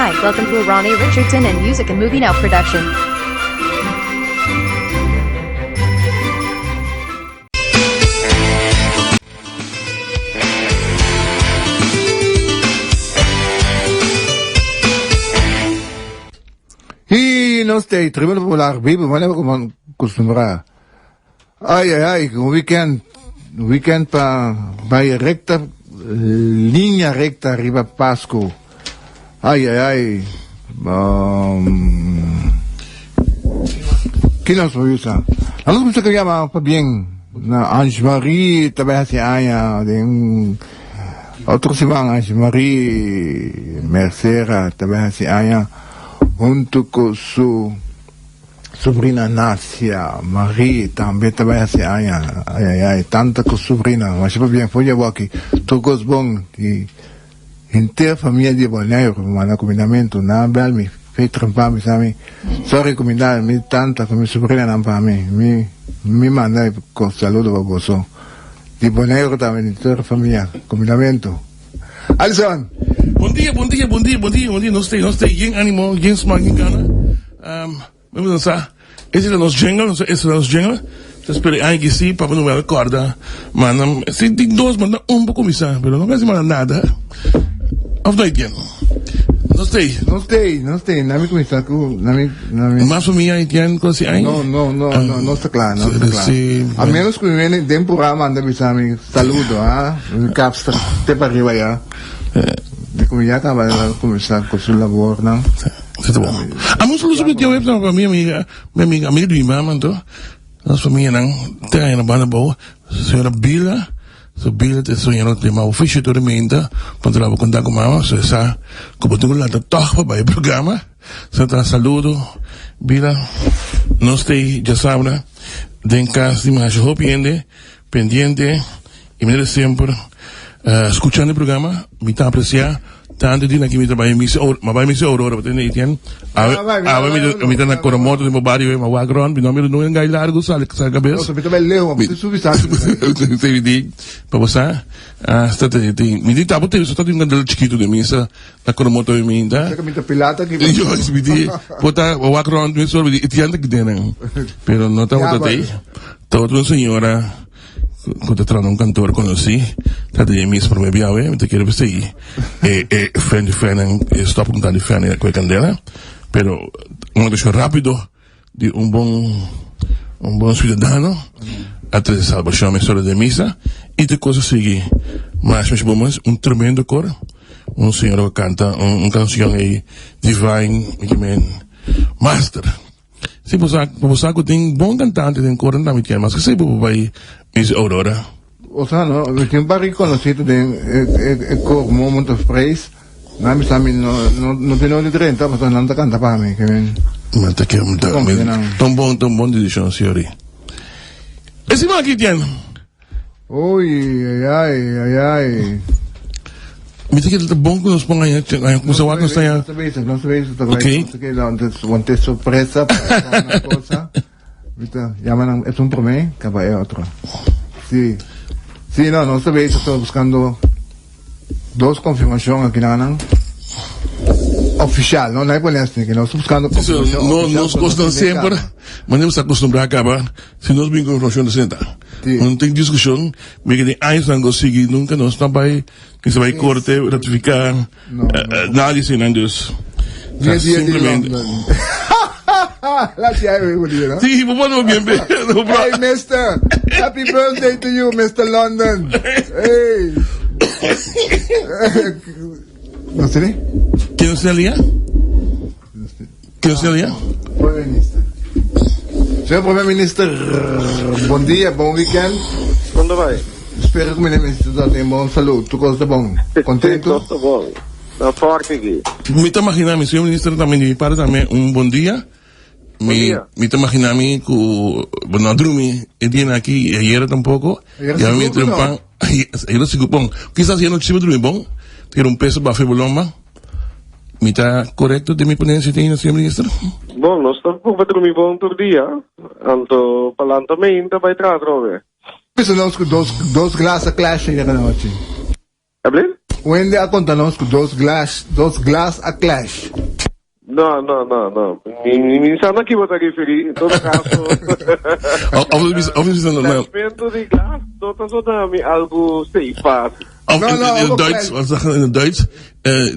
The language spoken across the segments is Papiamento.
Hi, welcome to a Ronnie Richardson and Music and Movie Now production. Y nos ta Tribuna Popular bibo manera como acostumbrá. Ay, ay, ay, un weekend, un weekend pa bai recta, linea recta riba Pascu. Ay, ay, ay. Um, ki nos por usa? Nos gusta que llama pa bien na Ange Marie tambe haci aña den otro siman Ange Marie Mercera tambe haci aña hunto cu su sobrina Nacia Marie tambe ta bay haci aña. Ay ay ay tanta cu sobrina masha pa bien for yabo aki tur cos bon y Henter famia di Boneiru mi manda kumindamentu na bel mi fe trempa mi sa mi sorry kuminda mi tanta ku mi subrinanan pa mi mi mi manda ku saludo pa boso di Boneiru tambe di tur famia kumindamentu Alison. Bon dia bon dia bon dia bon dia bon dia nos te nos te yen animo yen smak yen gana. Mi bo sa, ese ta nos jingle, nos ese ta nos jingle. Ta spera e aña ki si Papa Noel corda manda, si tin dos manda un pa cuminsa, pero no casi manda nada. Of no Etienne? Nos tey. Nos tey, nos tey. Nami cuminsa cu, nami, nami. Mas famia Etienne cu si aña? No, no, no, no, no sta cla, no sta cla. Si. A menos cu mi wene den programa anda bisa mi saludo, ha? Mi caps ta te pa riba ya. Di cu mi ya caba cuminsa cu su labornan. Si ta bon. A mi un saludo sobre Dios pa mi amiga, mi amiga, amiga di mi mama anto. Nos famianan te aña na banda abou. Señora Bila, so Bila ta e señora ku yama oficio tur e meinta pa traha konta ku mama, so e sa ku bo tin ku lanta tòg pa bai e programa. So ta saludo Bila, nos ta ei djasabra den kas di masha hopi hende pendiente y manera semper scuchando e programa mi ta aprecia tanto di aki mi ta bay misa ma bay misa aurora pa tende Etienne awe awe mi ta mi ta na Coromoto den bo bario ma wak rond mi no mira nunca un guy largo sali sali cabes mi ta bay leu mi ta subi sa di pa bo sa hasta te te mi di tabo te so ta tin un candela chikito den misa na Coromoto mi ta mi ta pilata ki yo mi di bo ta wak rond mi so mi di Etienne ta kidenen pero no tabata tey tabata un señora Ku ta traha na un kantor konosí, ta di e mis promé biawe, mi ta kere p'esei e e fen di fènan e stòp ku ta di fènan ku e kandela, pero un akshon rápido di un bon un bon siudadano a trese salbashon mesora den misa i tur kos a sigui mas masha bon mas un tremendo kor un señora ku a kanta un kanshon ei divine mi ke men master. Si bo sa, bo sa ku tin bon kantante den kor nan tambe tiene, maske si bo por bai Miss Aurora. Osea no, mi tin un par di konosí den e e e kor Moment of Praise, nan bisa mi no no no tin nodi drenta pasobra nan ta kanta pa mi, ke men. Ma ta ke ta Konfia nan. ta un bon ta un bon desishon Siori. E siman aki tiene. Oy, ay ay, ay ay. Mi ta kere ta bon ku nos pon aña, aña kusa wak nos aña. No se bezig, no se bezig, ta Ok. No se keda, want want es sorpresa pa una cosa. Viste, llaman a, es un promé, capa es otro. Sí. Sí, no, no se bezig, estoy buscando dos confirmación aquí nan. Oficial, no, no hay poner así, que no estoy buscando confirmación. No, oficial, nos pero cosnan tiene semper, cara. manera nos acostumbra caba, si nos bin con informacion ta senta. Sí. No tin discusion, mi que tin años nan go sigui, nunca nos no bay, ni se bay corte, ratifica, No, eh, no. eh, nadie sin nan, dus. Ni el día de Simplemente. London. La tía de mi ¿no? Sí, bo no bien, bien. No, bro. Hey, mister. Happy birthday to you, Mr. London. Hey. No sé. ¿Quién se lía? ¿Quién se lía? Prome Minister. Señor Prome Minister, bon dia, bon weekend. Kon ta bai? Spero ku Meneer Minister ta den bon salud. Tur kos ta bon. Kontentu? Tur ta bon. Ta forte aki. Mi ta magina mi, señor Minister, tambe di mi parti tambe un bon dia. Mi, mi ta magina mi ku bo no a drumi e dianan aki y ayera tampoco. Ayera Y a mi sigur ku no. trempan, ayera sigur, bon, kisas ayera nochi si bo drumi bon, ta keda un peso bafe bo lomba. Mi ta korekto den mi ponencia te aina, señor Minister? Bon, nos ta purba drumi bon tur dia, anto pa lanta meinta bai traha atrobe. Bisa nos ku dos, dos glas a clash ayera nochi. Ablin? Wende a konta nos ku dos glas, dos glas a clash. No, no, no, no. Mi, mi, mi sa na ki bo ta referí. En todo caso, Of is het nou, clashmento di glas no ta zona mi algo safe fácil. Of No, in, no, in, in ook Duits, clash. wat zeggen we in het Duits?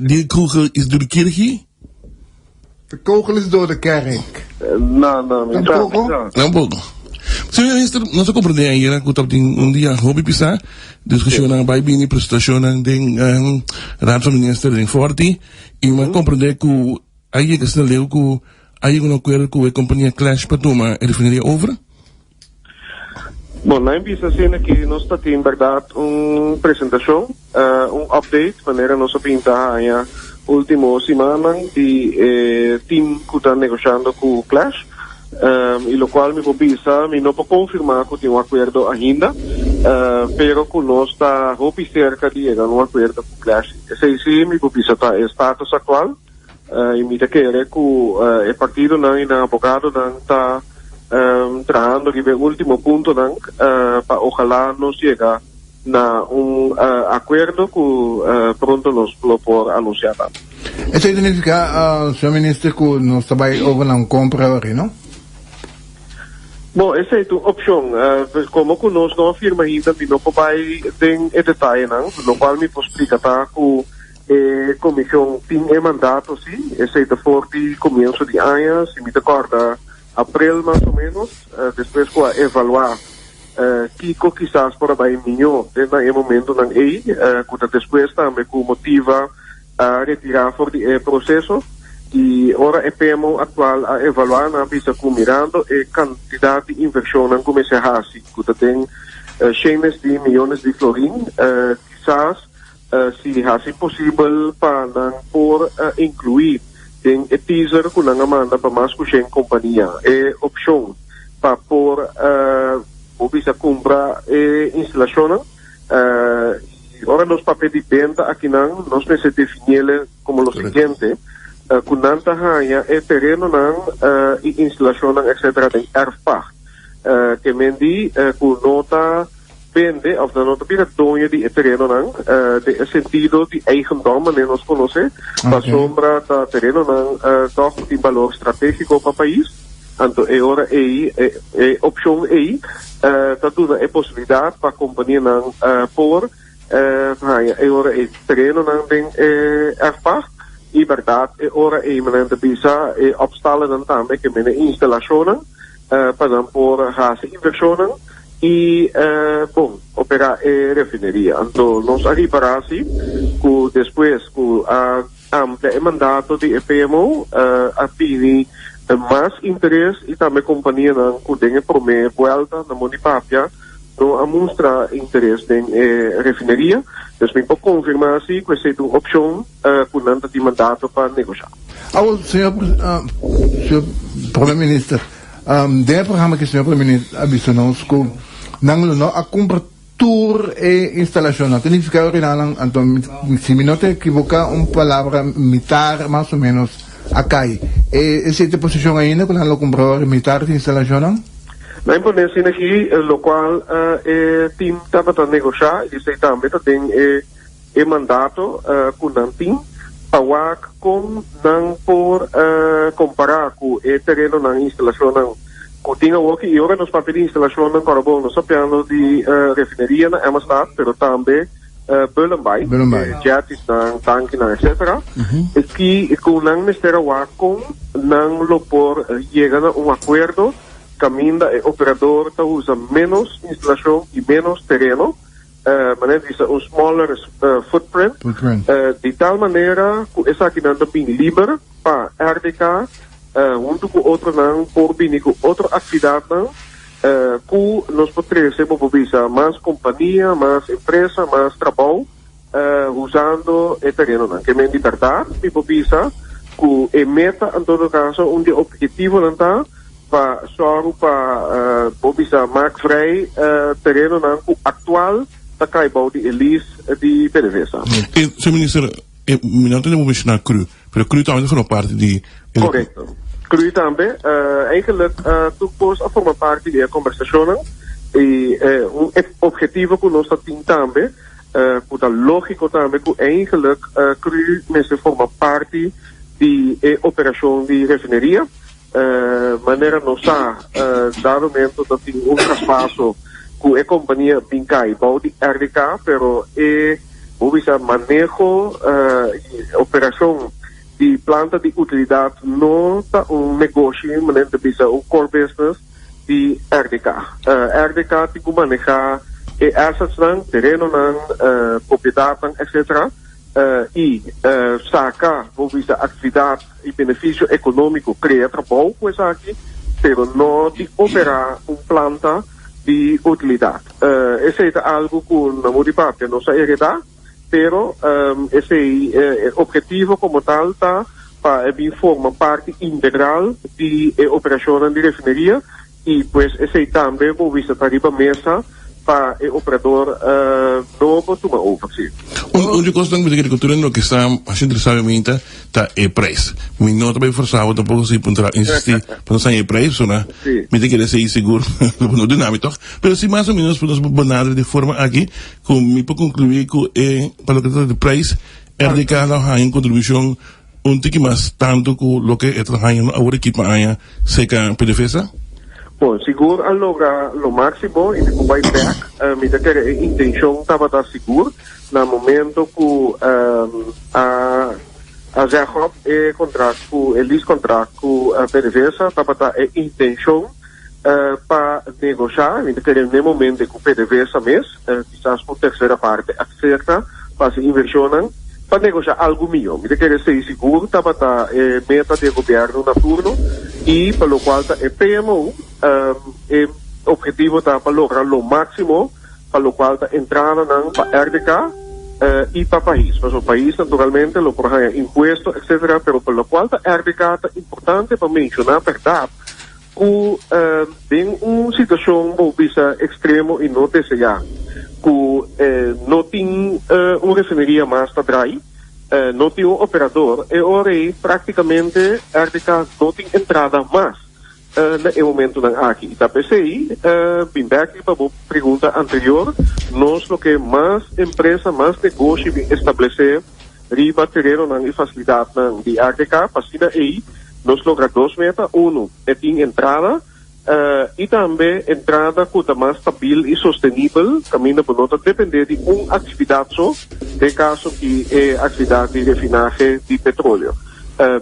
Die kogel is door de kirchie. De kogel is door de kerk. No, no, mi sa, mi Tampoco? sa. Tampoco. Señor minister, nos a comprende ayera cu tabatin un dia hopi pisa, discusionnan bay bini, presentacionnan den Raad van Minister den Forti, y mi a comprende cu a yega asina leu cu a yega un acuerdo cu e compania Clash pa tuma e refineria over. Bon, na bisa asina ki nos ta tin berdad un presentacion, un update, manera nos a pinta haña ultimo simannan di e team cu ta negoshando cu Clash, y locual mi por bisa, mi no por confirma cu tin un acuerdo ainda, pero cu nos ta hopi cerca di yega na un acuerdo cu Clash. Esey si mi por bisa ta e status actual. Y mi ta kere cu e partidonan y nan abogadonan ta trahando riba e ultimo puntonan pa ojalá nos yega na un acuerdo cu pronto nos lo por anuncia tambe. Esey ta nifica, señor Minister, cu nos ta bay over na un compra ahora, no? Bon, esey ta un opcion. Como cu nos no a firma ainda, mi no por bay den e detayenan. Locual mi por splica ta cu E comision tin e mandato si, esey ta for di comienso di aña, si mi ta corda april mas o menos, despues cu a evalua kico kisas por a bay miño den na e momentonan ey, cu ta despues tambe cu motiva a retira for di e proceso y ora e PMO actual a evalua nan a bisa cu mirando e cantidad di inversionnan cu mester haci cu ta den shenes di miyones di florin kisas Si hasi posibel pa nan por inkluí den e teaser ku nan a manda pa mas ku shen kompania e opshon pa por bo bisa kumpra e instalashonnan. I ora nos papia di benta akinan nos mester definiele komo lo siguiente, ku nan ta haña e terenonan i instalashonnan etcetera den erfpacht. Ke men di ku no ta bende of nan no ta bira doño di e terenonan den e sentido di eigendom manera nos conoce, pasobra ta terenonan toch cu tin balor strategico pa pais, anto e ora ey e opcion ey ta duna e posibilidad pa companianan por haña e ora ey terenonan den e erfpacht y berdad e ora ey manera nan ta bisa e opstallennan tambe ke mene instalacionnan. pa nan por hasi invershonnan i bon operá e refineria. Anto nos a ripará si ku despues ku a amplia e mandato di e PMO a bini mas interes i tambe kompanianan ku den e promé buèlta na Moni Papia no a mustra interes den e refineria. Dus mi por konfirmá si ku esei ta un opshon ku nan ta tin mandato pa negoshá. Awor, señor, señor Prome Minister, den e programa ki señor Prome Minister a bisa nos ku nan lo no a kumpra tur e instalashonnan. Ta nifiká orinanan, anto si mi no ta ekiboká un palabra mitar mas o menos a kai. Esei ta e posishon ainda ku nan lo kumpra ora mitar di instalashonnan? Nan pone asina aki lokual e tim tabata negoshá i esei tambe ta den e e mandato ku nan tin pa wak kon nan por kompará ku e terenonan, instalashonnan ku tin awoki. I ora nos papia di instalashonnan Kòrabon nos ta papiando di refineria na Emmastad pero tambe Bullenbaai, e jettiesnan, tankinan etcetera. Ki ku nan mester a wak kon nan lo por yega na un akuerdo kaminda e operador ta usa ménos instalashon i ménos tereno. Manera di bisa un smaller footprint, di tal manera ku esakinan ta bin liber pa RDK huntu ku otronan por bini ku otro aktividatnan ku nos por trese, bo por bisa, mas kompania, mas empresa, mas trabou usando e terenonan. Ke men di bèrdat mi por bisa ku e meta en todo kaso un di e ophetivonan ta pa sòru pa bo bisa mak vrij terenonan ku aktual ta kai bou di e lis di PDVSA. E, señor Minister, e, mi no tende bo menshoná cru, pero cru tambe ta forma parti di e. Korekto. Cru tambe. Eigenlijk tur kos a forma parti di e kombersashonnan i un ophetivo ku nos ta tin tambe. Ku ta lógiko tambe ku eigenlijk cru mester forma parti di e operashon di refineria. Manera nos sa, dado momento ta tin un traspaso ku e kompania bin kai bou di RDK, pero e bo bisa maneho i operashon di planta di utilidat no ta un negoshi, manera ta bisa un core business. di RDK. RDK tin ku manehá e assetsnan, terenonan, propiedatnan, etcetera, i saka, bo bisa, aktividat i benefisio ekonómiko, krea trabou ku esaki, pero no di operá un planta di utilidat. Esei ta algu ku na modo di papia nos a heredá, pero esei e ophetivo komo tal ta pa e bin forma parti integral di e operashonnan di refineria i pues esei tambe bo bisa ta riba mesa pa e operador nobo tuma over, si. Un di kosnan ku mi ta kere ku tur hende loke sta hasi interesado mi ta ta e prijs. Mi no ta bai forsa bo tampoco si puntra insisti pa nos haña e prijs pasobra mi ta kere esei sigur lo bo no duna mi tog. Pero si mas o menos por nos benadra di forma aki ku mi por konkluí ku e pa loke ta trata di prijs RDK lo haña un kontribushon un tiki mas tantu ku loke e ta haña awor aki pa aña serka PDVSA? Bon, sigur a logra lo máksimo i mi por bai bèk. Mi ta kere e intenshon tabata sigur na momento ku a a zeg op e kontrakt ku e leasekontrakt ku PDVSA tabata e intenshon pa negoshá. Mi ta kere n'e momento ku PDVSA mes. Kisas un tercera parte acerca pa haci inversionnan pa negocia algo miho. Mi ta kere esey sigur tabata e meta di e gobierno na turno y pa locual ta e PMO e objetivo ta pa logra lo maximo pa locual ta entradanan pa RDK y pa pais. Pasobra pais naturalmente lo por haya impuesto etcetera pero pa locual ta RDK ta importante pa menciona berdad Ku den un situashon bo bisa ekstremo i no deseá ku no tin un refineria mas ta drai, no tin un operador, e ora ei práktikamente RDK no tin entrada mas na e momentunan aki. I ta p'esei, bin bèk riba bo pregunta anterior, nos lo ke mas empresa, mas negoshi bin establesé riba terenonan i fasilidatnan di RDK pa asina ei nos logra dos meta, unu, e tin entrada i tambe entrada ku ta mas stabil i sostenibel kaminda bo no ta dependé di un aktividat so, den kaso ki e aktividat di refinahe di petroleo.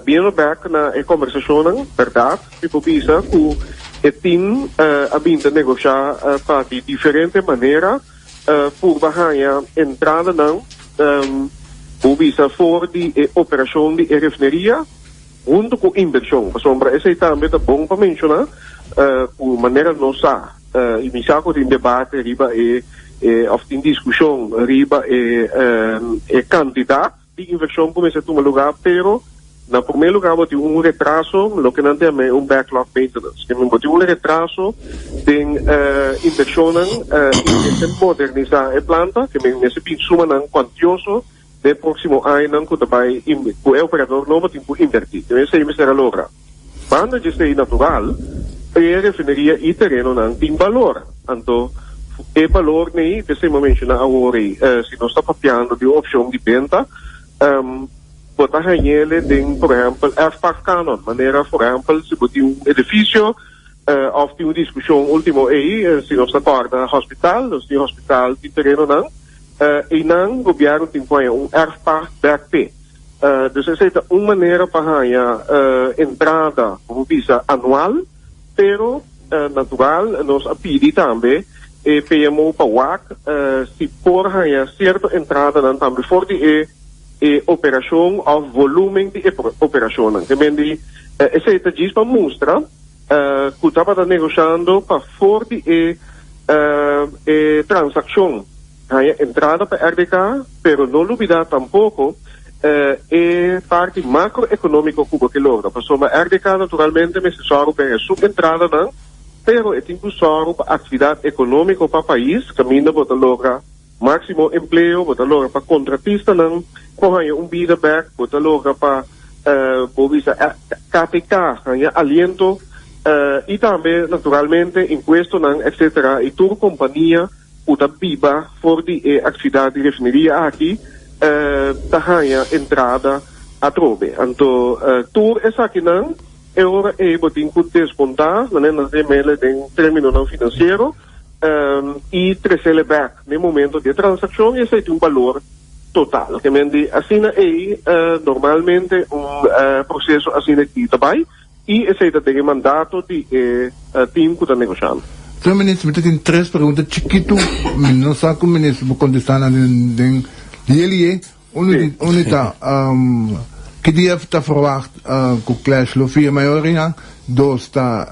Biendo bèk na e kombersashonnan, bèrdat mi por bisa ku e tim a bin ta negoshá pa di diferente manera, Purba haña entradanan bo bisa for di e operashon di e refineria huntu ku invershon, pasobra esei tambe ta bon pa menshoná ku manera nos sa i mi sa ku tin debate riba e òf tin diskushon riba e kantidat. di invershon ku mester tuma lugá, pero na promé lugá bo tin un retraso, loke nan ta yama un backlog maintenance. Ke men bo tin un retraso den invershonnan i mester modernisá e planta, ke men mester bin sumanan kuantioso den próksimo añanan ku ta bai ku e operador nobo tin ku invertí. Ke men esei mester a logra. Banda dje esei natural, e refineria i terenonan tin balor. Anto, e balor nei, p'esei mi a menshoná awor ei, si nos ta papiando di un opshon di benta, bo ta hañ'ele den, por ehèmpel, erfpachtkanon. Manera, por ehèmpel, si bo tin un edifisio òf tin un diskushon último ei, si nos ta kòrda hospital, nos tin hospital, tin terenonan, einan gobièrnu tin ku haña un erfpacht bèk p'e. Dus esei ta un manera pa haña entrada, como bisa, anual, pero natural nos a pidi tambe e PMO pa wak si por haña cierto entradanan tambe for di e e operacion of volumen di e operacionnan. Te men di esei ta djis pa mustra cu tabata negoshando pa for di e e transaccion. Haña entrada pa RDK, pero no lubidá tampoko e parti makroekonómiko ku bo ke logra. Pasobra RDK naturalmente mester sòru pa e su entradanan, pero e tin ku sòru pa aktividat ekonómiko pa pais kaminda bo ta logra máksimo empleo, bo ta logra pa kontratistanan por haña un bida bèk, bo ta logra pa bo bisa KTK haña aliento i tambe naturalmente impuestonan etcétera i tur kompania. ku ta biba for di e aktividat di refineria aki ta haña entrada atrobe. Anto tur esakinan e ora ei bo tin ku deskontá, manera nan ta yam'el den términonan finansiero, i tres'el bèk na e momento di e transakshon i esei tin un balor total. Ke men di asina ei normalmente un proseso asina aki ta bai. I esei ta den e mandato di e team ku ta negoshando. Señor Minister, mi ta tin tres pregunta chikitu. Mi no sa ku Minister por kontestá nan den den die lié. Unu di unu ta ki dia ta verwagt ku Clash lo firma e orinan? Dos ta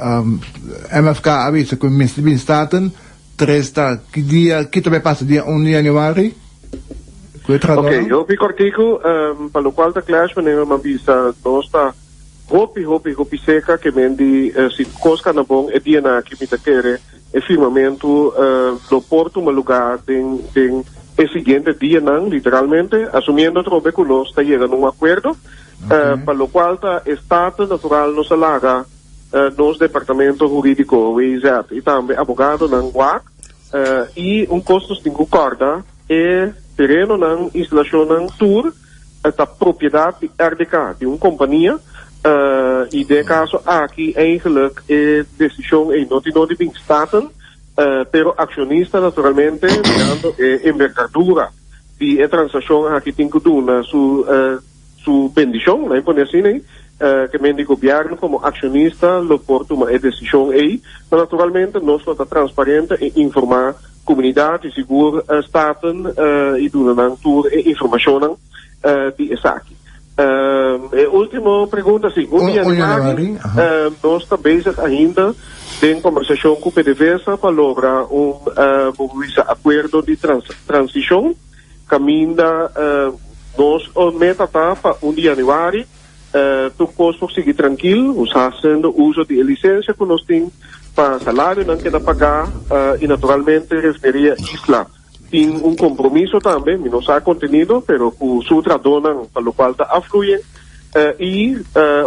MFK a bisa ku e mester bin Staten. Tres ta ki dia ki ta bai pasa dia un di januari ku e trahadornan? Oke, hopi kòrtiku. Pa lokual ta Clash, manera mi a bisa nos ta. Hopi hopi hopi seka ke men di si kos kana bon e dianan aki mi ta kere e firmamentu lo por tuma luga den den e siguiente dianan literalmente asumiendo atrobe ku nos ta yega na un akuerdo pa lokual ta e Staten natural nos a laga nos departamento huridiko WIZ i tambe abogadonan wak i un kos nos tin ku kòrda e terenonan instalashonnan tur ta propiedat di RDK, di un kompania, i den e kaso aki eigenlijk e desishon ei no tin no di bin Staten, pero akshonista naturalmente mirando e envergadura di e transakshon aki tin ku duna su su bendishon, laat mi pone asina ei, ke men di gobièrnu komo akshonista lo por tuma e desishon ei, pero naturalmente nos lo ta transparente i informá Comunidad y sigur Staten y duna nan tur e informacionnan di esaki. E ultimo pregunta, si, un di januari nos ta bezig ainda den conversacion cu PDVSA pa logra un bo por bisa acuerdo di transicion caminda nos meta ta pa un di januari Tur kos por sigui trankil, nos hasiendo uso di e lisensia ku nos tin pa salarionan keda pagá i naturalmente Refineria Isla tin un kompromiso tambe, mi no sa e kontenido, pero ku su trahadónan pa lokual ta afluyen i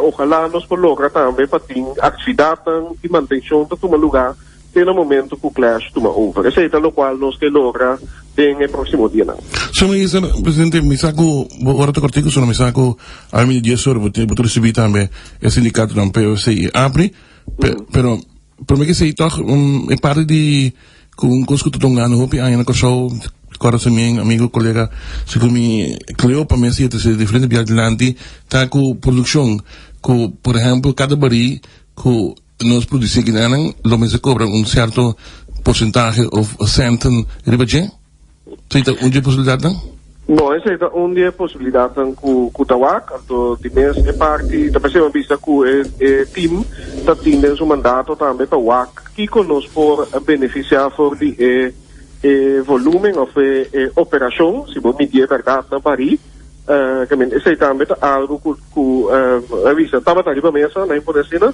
ojalá nos por logra tambe pa tin aktividatnan di mantenshon ta tuma lugá te na momento cu Clash tuma over. Esey ta locual nos ke logra den e proximo dianan. Señor Minister, Presidente, mi sa cu bo ora ta cortico, sino mi sa cu ami di dies ora bo tin, bo ta ricibi tambe e sindicatonan POC y APRI, pero prome ke esey toch e parti di cu un cos cu ta tongando hopi aña na Corsou, corda si mi amigo, colega, segun mi Cleopa mes y e ta diferente bia dilanti, ta cu produccion, cu por ehempel cada bari cu Nos produci guineanan lo mester cobra un cierto porcentahe of centen riba dje? Esey ta un dje posibilidadnan? No, esey ta un di e posibilidadnan cu cu ta wak. Anto di mes e parti ta parse mi a bisa cu e e team ta tin den su mandato tambe pa wak kico nos por beneficia for di e e volumen of e e operacion, si bo midi e berdad na Paris. Esei tambe ta algo cu cu a bisa tabata riba mesa na impone asina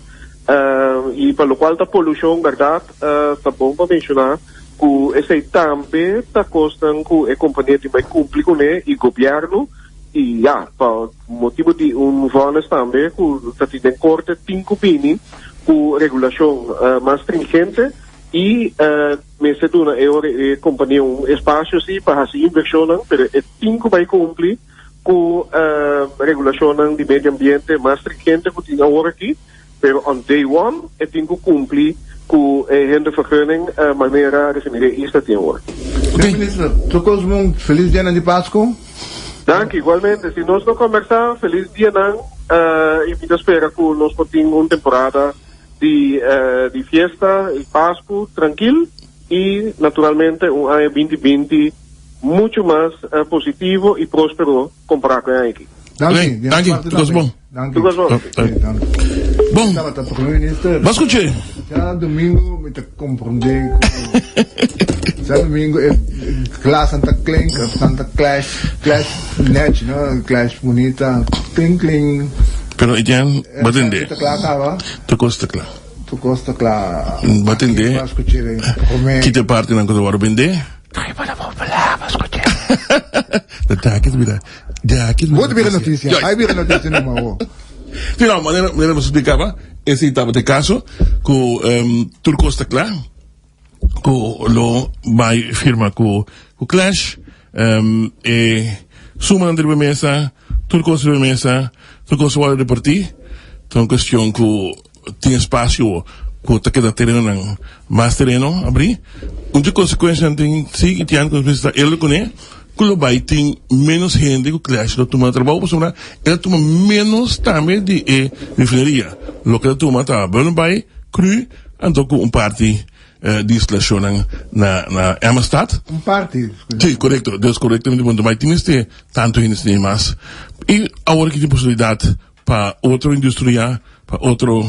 y pa locual ta polucion berdad ta bon pa menciona cu esei tambe ta cosnan cu e compania tin bay cumpli cune y gobierno y ya pa motibo di un vonnis tambe cu ta tin den corte tin cu bini cu regulacion mas stringente y mester duna e ora e compania un espacio si pa haci inversionnan pero e Tin ku bai kumpli ku regulashonnan di medio ambiente mas stringente ku tin awor aki, pero on day one e tin ku kumpli ku e hindervergunning manera Refineria Isla tin awor. Señor Minister, tur kos bon, felis dianan di Pasku. Danki, igualmente. Si nos no kombersá, felis dianan i mi ta spera ku nos por tin un temporada di di fiesta i Pasku trankil i naturalmente un aña binti binti Mucho mas positivo y prospero compara cu e aña aki. Danki. Oké, danki. Tur cos bon. Danki. Tur cos bon. Sí, danki. Bon. Tabata Prome Minister. Bo scuché? Djadomingo mi ta comprende cu djadomingo e glasan ta klink, nan ta clash, clash nech, no? Clash bunita, kling kling. Pero Etienne, bo tende. Ta cla caba? Tur cos ta cla. Tur cos ta cla. Bo tende. Bo scuché den prome. Kite partinan cu ta worde bende? Ay, para bo palabra, escuché. Da daki ta bira, daki ta Bo ta bira noticia, ay bira noticia numa awo. Sí, no, manera, manera bo explicaba, esei tabata e caso, cu um, tur cos ta cla. Ku lo bai firma ku ku Clash. E sumanan ta riba mesa, tur kos riba mesa, tur kos a wòrdu repartí. Ta un kuestion ku tin espasio ku ta keda terenonan mas tereno abrí. Un di konsekuensianan tin si i tin ku nos mester ta elo kuné ku lo bai tin ménos hende ku Clash lo tuma trabou pasobra e ta tuma ménos tambe di e refineria. Loke ta tuma ta Bullenbaai, Cru anto ku un parti di instalacionnan na na Emmastad. Un parti. Sí, correcto. Dus correctamente punto. Maar tin mester tanto hende sin mas. Y awor ki tin posibilidad pa otro industria, pa otro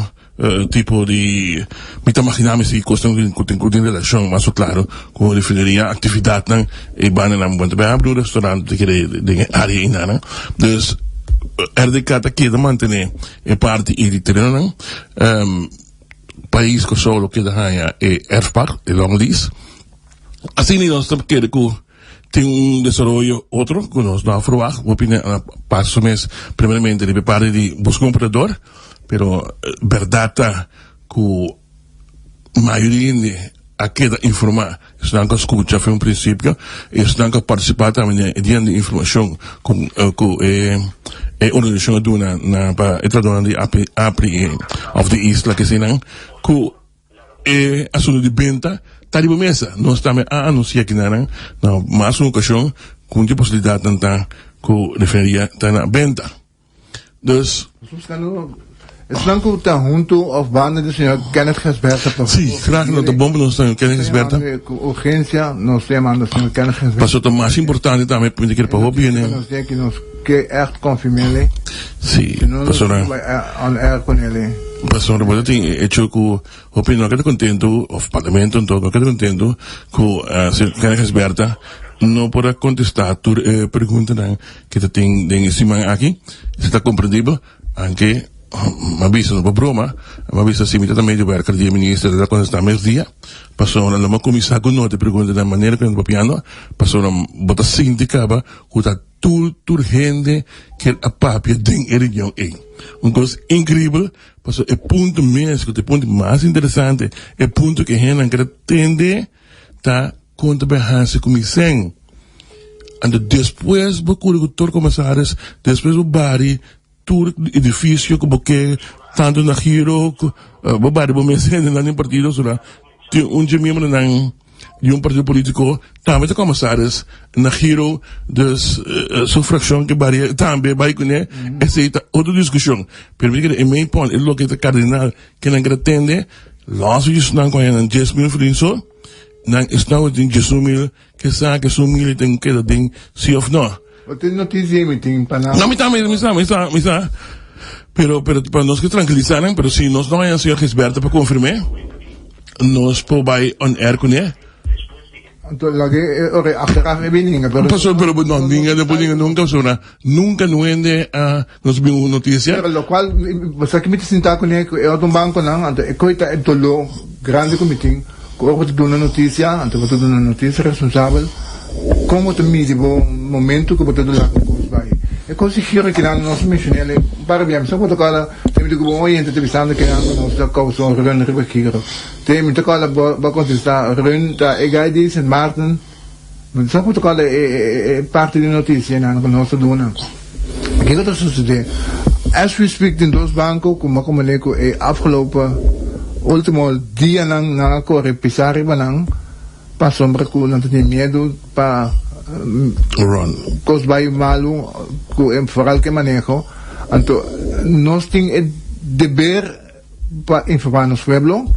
tipo di, mi ta imagina mi si cosnan cu tin cu tin relacion mas o claro cu refineria, actividadnan e bandanan. Bo ta bay habri un restaurant te kere den e area einanan. Dus RDK ta keda mantene e parti y di terenonan. Pais Kòrsou lo keda haña e erfpacht, e long lease. Asina nos ta kere ku tin un desaroyo otro ku nos no a ferwagt. Hopi na pasa su mes primeramente riba e parti di buska un operador, pero bèrdat ta ku mayoria hende a keda informá. Esnan ku a skucha for un prinsipio i esnan ku a partisipá tambe den e dia di informashon ku ku e e organisashon a duna na pa e trahadónan di API APRI òf di Isla kesinan ku e asuntu di benta ta riba mesa. Nos tambe a anunsiá kinanan na mas un okashon ku un di e posibilidatnan ta ku refineria ta na benta. Dus. Esnan ku ta huntu òf banda di señor Kenneth Gesberta por Sí, graag no ta bon pa nos señor Kenneth Gesberta. Ku urgensia nos ta yamando señor Kenneth Gesberta. Paso ta mas importante tambe pa mi ta kere pa hopi hende. Nos tin ki nos ke ègt konfirm'é. Sí, pasobra. Si no nos bai on air ku nele. Pasobra bo ta tin e hecho ku hopi no a keda kontentu òf parlamento anto no a keda kontentu ku señor Kenneth Gesberta no por a kontestá tur e preguntanan Ke ta tin den e siman aki, esei ta komprendibel, anke m'a bisa no pa broma, m'a bisa si mi ta ta medewerker di e minister ta kontestá mes dia, pasobra lo m'a kuminsá ku nota e pregunta den manera ku nan ta papiando, pasobra bo ta sinti kaba ku ta tur tur hende ker a papia den e reunion ei. Un kos inkribel, pasobra e punto mes ku ta e punto mas interesante, e punto ku e hendenan ker a tende ta Kon ta bay hasi ku mi sèn? Anto despues bo kuri ku tur komisaris, despues bo bari tur edifisio ku bo ke, tantu na Giro, bo bari bo mes hendenan den partido, so tin un dje miembronan di un partido politiko tambe ta komisaris na Giro, dus su frakshon ke bari tambe bai kuné, esei ta otro diskushon. Pero mi ta kere e main point, e loke ta kardinal ke nan kere tende, lòs di esnan ku a haña nan 10,000 florin so, Nan esnan ku tin 10,000 ke sa ke su mil ten keda den si of no. Bo tin notisia mi tin pa nan. No mi ta mi sa mi sa mi sa pero pero pa nos ke trankilisa nan pero si nos no haña señor Gisberto pa konfirm'é nos por bai on air kuné. Anto lag'é e ora achteraf e bin ninga pero. Pasobra pero bo no ninga no por ninga nunka pasobra nunka no hende a nos bin un notisia. Pero lokual bo sa ki mi ta sinta kuné ku e otro bankonan anto e koe ta e doló grandi ku mi tin ku ora bo ta duna notisia anto bo ta duna notisia responsabel kon bo ta midi bo momento ku bo ta duna un kos bai e kos di giro kinan nos a menshon'el un par di bia mi sa ku bo ta kòrda te mi di ku bo oyente ta bisando kinan ku nos ta kousa un run riba giro te mi ta kòrda bo a kontestá run ta e guy di Sint Maarten. No sa ku ta kòrda e parti di notisianan ku nos ta duna. Kiko ta susedé? As we speak tin dos banko ku m'a komprendé ku e afgelopen ultimo dianan nan a kore pisa riba nan pasobra ku nan ta tin miedu pa kos bai malu ku e foral ku e maneho. Anto nos tin e deber pa informá nos pueblo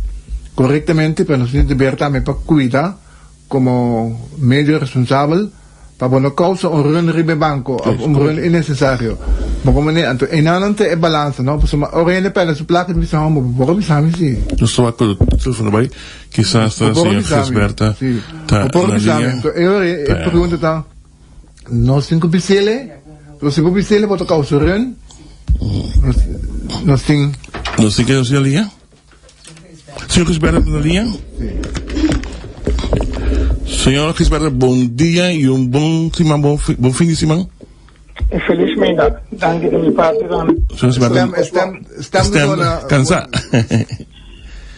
korektamente pero nos tin e deber tambe pa kuida Como medio responsabel pa bo no causa un run riba e banco of un run innecesario. Bo comprende? Anto enanan ta e balansa, no? Pasobra ora hende perde su placa ta bisa, homber, bo por bisa mi si. Nos ta wak cu telefono bay. Kisas ta Bo por señor bisa mi, Gisberta si. ta Bo por na bisa mi. liña. Anto e ora e Ta. pregunta ta, nos tin cu bis'ele? Pero si bo bis'ele bo ta causa run. Nos, nos tin. Nos tin ke nos na liña? Señor Gisberto ta na liña? Señor Gisberto, bon dia y un bon siman, bon, bon fin di siman. Feliz middag. Danki di mi parti tambe. Señor Gisberto, Stem, stem, stem, stem zona. cansa.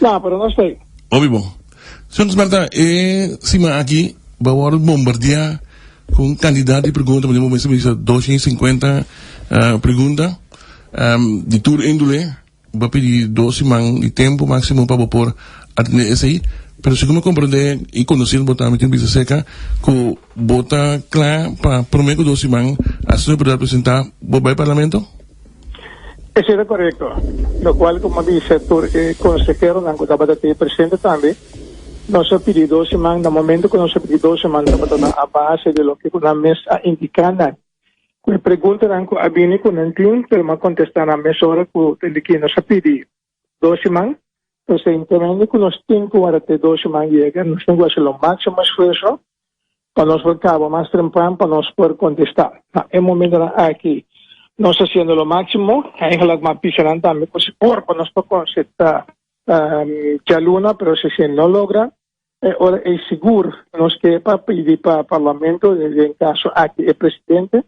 No, pero no estoy. Hopi bon. Señor Gisberta, e siman aki bo a wòrdu bombardiá ku un kantidat di pregunta, bo mester bisa 250 pregunta di tur índole. Bo a pidi dos siman di tempu máksimo pa bo por atendé esei, pero segun mi komprendé i konosé bo tambe tin bisa serka ku bo ta kla pa promé ku dos siman asina bo por presentá bo bai parlamento? Esei ta korekto. Lokual ku mi a bisa tur e konseheronan ku tabata te presente tambe, nos a pidi dos siman, na momento ku nos a pidi dos siman tabata na a base di loke ku nan mes a indiká nan. Ku e preguntanan ku a bini ku nan tin, pero m'a kontestá nan mesora ku tende ki nos a pidi dos siman. Entonces, entendiendo ku nos tin ku wara te dos siman yega, nos tin ku hasi lo máksimo esfuerso pa nos por kaba mas trempran pa nos por kontestá. Na e momentonan aki nos ta hasiendo lo máksimo, eigenlijk m'a pisa nan tambe ku si por pa nos por konseptá djaluna, pero si esei no logra, E ora ei sigur nos ke pa pidi pa Parlamento, den kaso aki e presidente,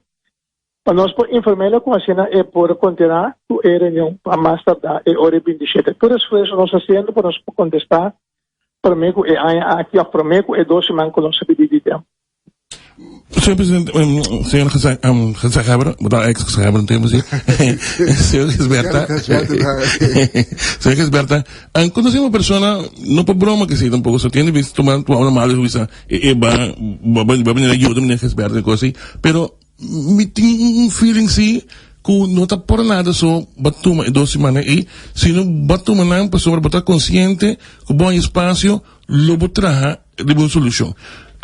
pa nos por inform'el ku asina e por kontinuá ku e reunion pa mas tardá e ora e 27. Tur esfuerso nos ta hasiendo pa nos por kontestá promé ku e aña aki òf promé ku e dos siman ku nos a pidi di tempu. Señor presidente, señor gezaghebber, bo ta ex gezaghebber un tempo si. Señor Gisberta. Señor Gisberta, conoce un persona, no pa broma que si tampoco, so tiene visto toma toma una mala visa, e ba ba ba venir ayuda meneer Gisberta y cosas así, pero mi tin un feeling si cu no ta por nada so ba tuma e dos semana ey, sino ba tuma nan pasobra bo ta consciente cu bo hay espacio lo bo traha riba un solucion.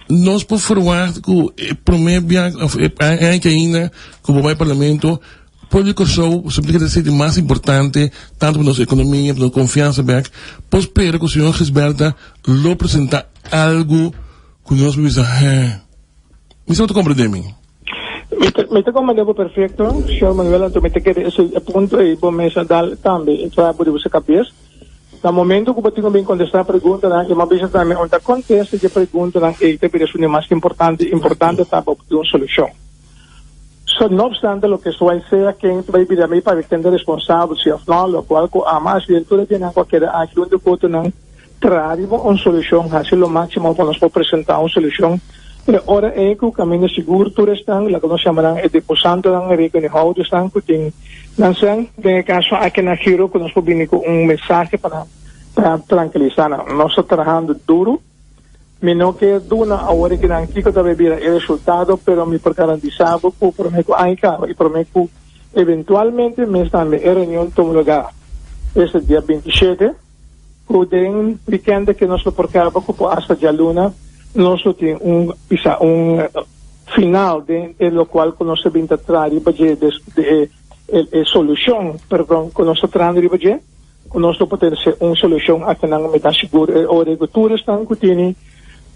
Nos por verwacht cu e prome bia of e aña aki ainda cu bo bay parlamento, pueblo di Corsou siempre ta ser di mas importante tanto pa nos economia, pa nos confiansa bek, por spera cu señor Gisberta lo presenta algo cu nos por bisa heh, mi sa bo ta comprende mi. Mi ta comprende bo perfecto, señor Manuel, anto mi ta kere esey e punto ey bo mes a dal tambe e traha bo riba su cabes. Na momento ku bo tin ku bin kontestá preguntanan, i bo a bisa tambe un ta kontesta dje preguntanan ei ta bira esun di mas importante, importante ta pa bo tin un solushon. So, no opstante loke suai sea ken ta bai bira mi papia ken ta responsabel si òf no, lokual ku ama hasi den tur e dianan ku a keda aki huntu ku otronan traha riba un solushon, hasi lo máksimo pa nos por presentá un solushon. E ora ei ku kaminda sigur tur esnan, laga nos yama nan e deposantonan, e rekeninghouders-nan ku tin Nan sèn, den e kaso aki na Giro ku nos por bini ku un mensahe pa nan pa trankilisá nan. Nos ta trahando duru. Mi no ke duna awor e kinan kiko ta bai bira e resultado, pero mi por garantisá bo ku promé ku aña kaba i promé ku eventualmente mes tambe e reunion tuma lugá este dia 27, ku den wikènt aki nos lo por kaba ku por asta djaluna nos lo tin un bisa un final den e lokual ku nos ta bin ta traha riba dje des de e e solushon perdon ku nos ta trahando riba dje ku nos lo por trese un solushon akinan mi ta sigur e ora ku tur esnan ku tini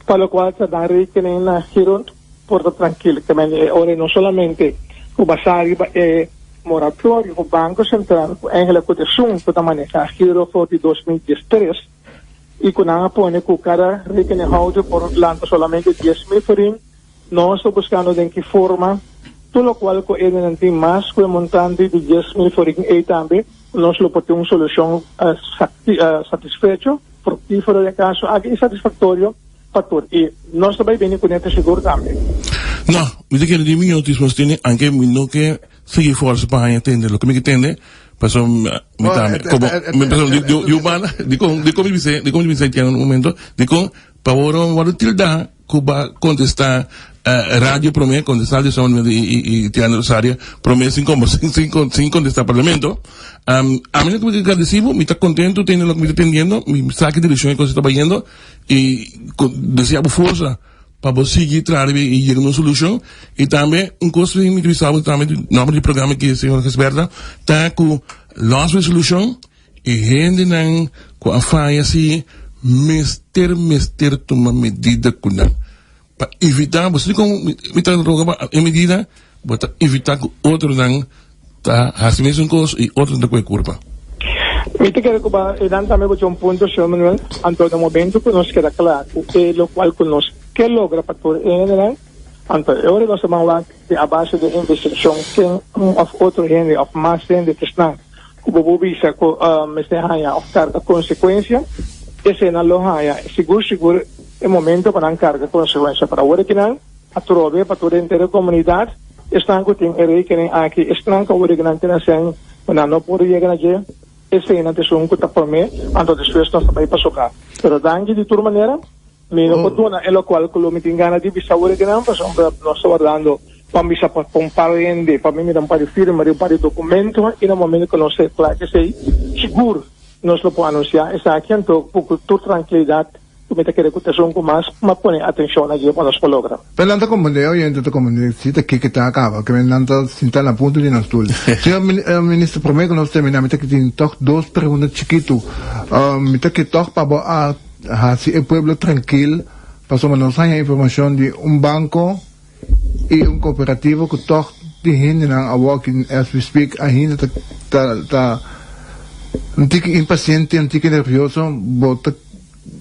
pa lokual ta dan rekening na Giron por ta trankil ke men e ora no solamente ku basá riba e moratorio ku Banko Sentral ku eigenlijk ku ta esun ku ta maneha Giro for di 2013 i ku nan a pone ku kada rekeninghouder por lanta solamente 10,000 florin. Nos ta buskando den ki forma tur lokual ku enenan tin mas ku e montante di 10,000 florin ei tambe nos lo por tin un solushon satisfecho, fruktífero den e kaso aki i satisfaktorio pa tur. I nos ta bai bini kuné ta sigur tambe. No, mi ta kere di mi notis nos tene, anke mi no ke sigui forsa pa haña tende loke mi ke tende, pasobra mi tambe komo mi pasobra di di un banda dikon dikon mi bis'é dikon mi bis'é tiene un momento dikon pa ora mi wòrdu tilda ku ba kontestá radio promé kontestá di Sony i i Tiana Rosario promé sin sin sin kontestá parlamento ami no ke gradisí bo mi ta kontento tende loke mi ta tendiendo mi sa ki direkshon e kos ta bayendo i desea bo forsa pa bo sigui traha riba i yega na un solushon i tambe un kos ku mi ta bisa bo tambe di nomber di programa aki señor Gisberta ta ku los bo e solushon e hendenan ku a faya si mester mester tuma medida ku nan pa evitá bo si kon mi ta roga pa e medida bo ta evitá ku otronan ta hasi mesun kos i otronan ta kohe kurpa. Mi ta kere ku ba e dan tambe bo tin un punto, señor Manuel. Anto na momento ku nos keda kla ku e lokual ku nos ke logra pa tur e hendenan, anto e ora nos ta ban wak di a base di investigashon ken un òf otro hende òf mas hende ta esnan ku bo por bisa ku mester haña òf karga konsekuensia. Eseinan lo haña sigur sigur e momento pa nan karga konsekuensia. Pero awor aki nan atrobe pa tur henter e komunidat, esnan ku tin e rekening aki, esnan ku awor aki nan tin asen ku nan no por yega na dje, eseinan ta esun ku ta promé, anto despues nos ta bai pasobra. Pero danki di tur manera, mi no por duna e lokual ku lo mi tin gana di bisa awor aki nan, pasobra nos ta wardando pa bisa pa un par hende, pa mi mira un par di firma di un par di dokumento i na momento ku nos ta kla esei, sigur. Nos lo por anunsiá esaki anto ku tur trankilidat ku mi ta kere ku ta esun ku mas m'a pone atenshon na dje pa nos por logra. Pero nan ta komprendé, oyente ta komprendé si ta kiko ta kaba, ke nan ta sinta na punto di nan stul. Señor Minister, promé ku nos terminá mi ta ke tin tòg dos pregunta chikitu. Mi ta ke tòg pa bo a hasi e pueblo trankil pasobra nos haña informashon di un banko i un kooperativa ku tòg di hendenan awor ki as we speak ainda ta ta ta un tiki impasiente, un tiki nervioso, bo ta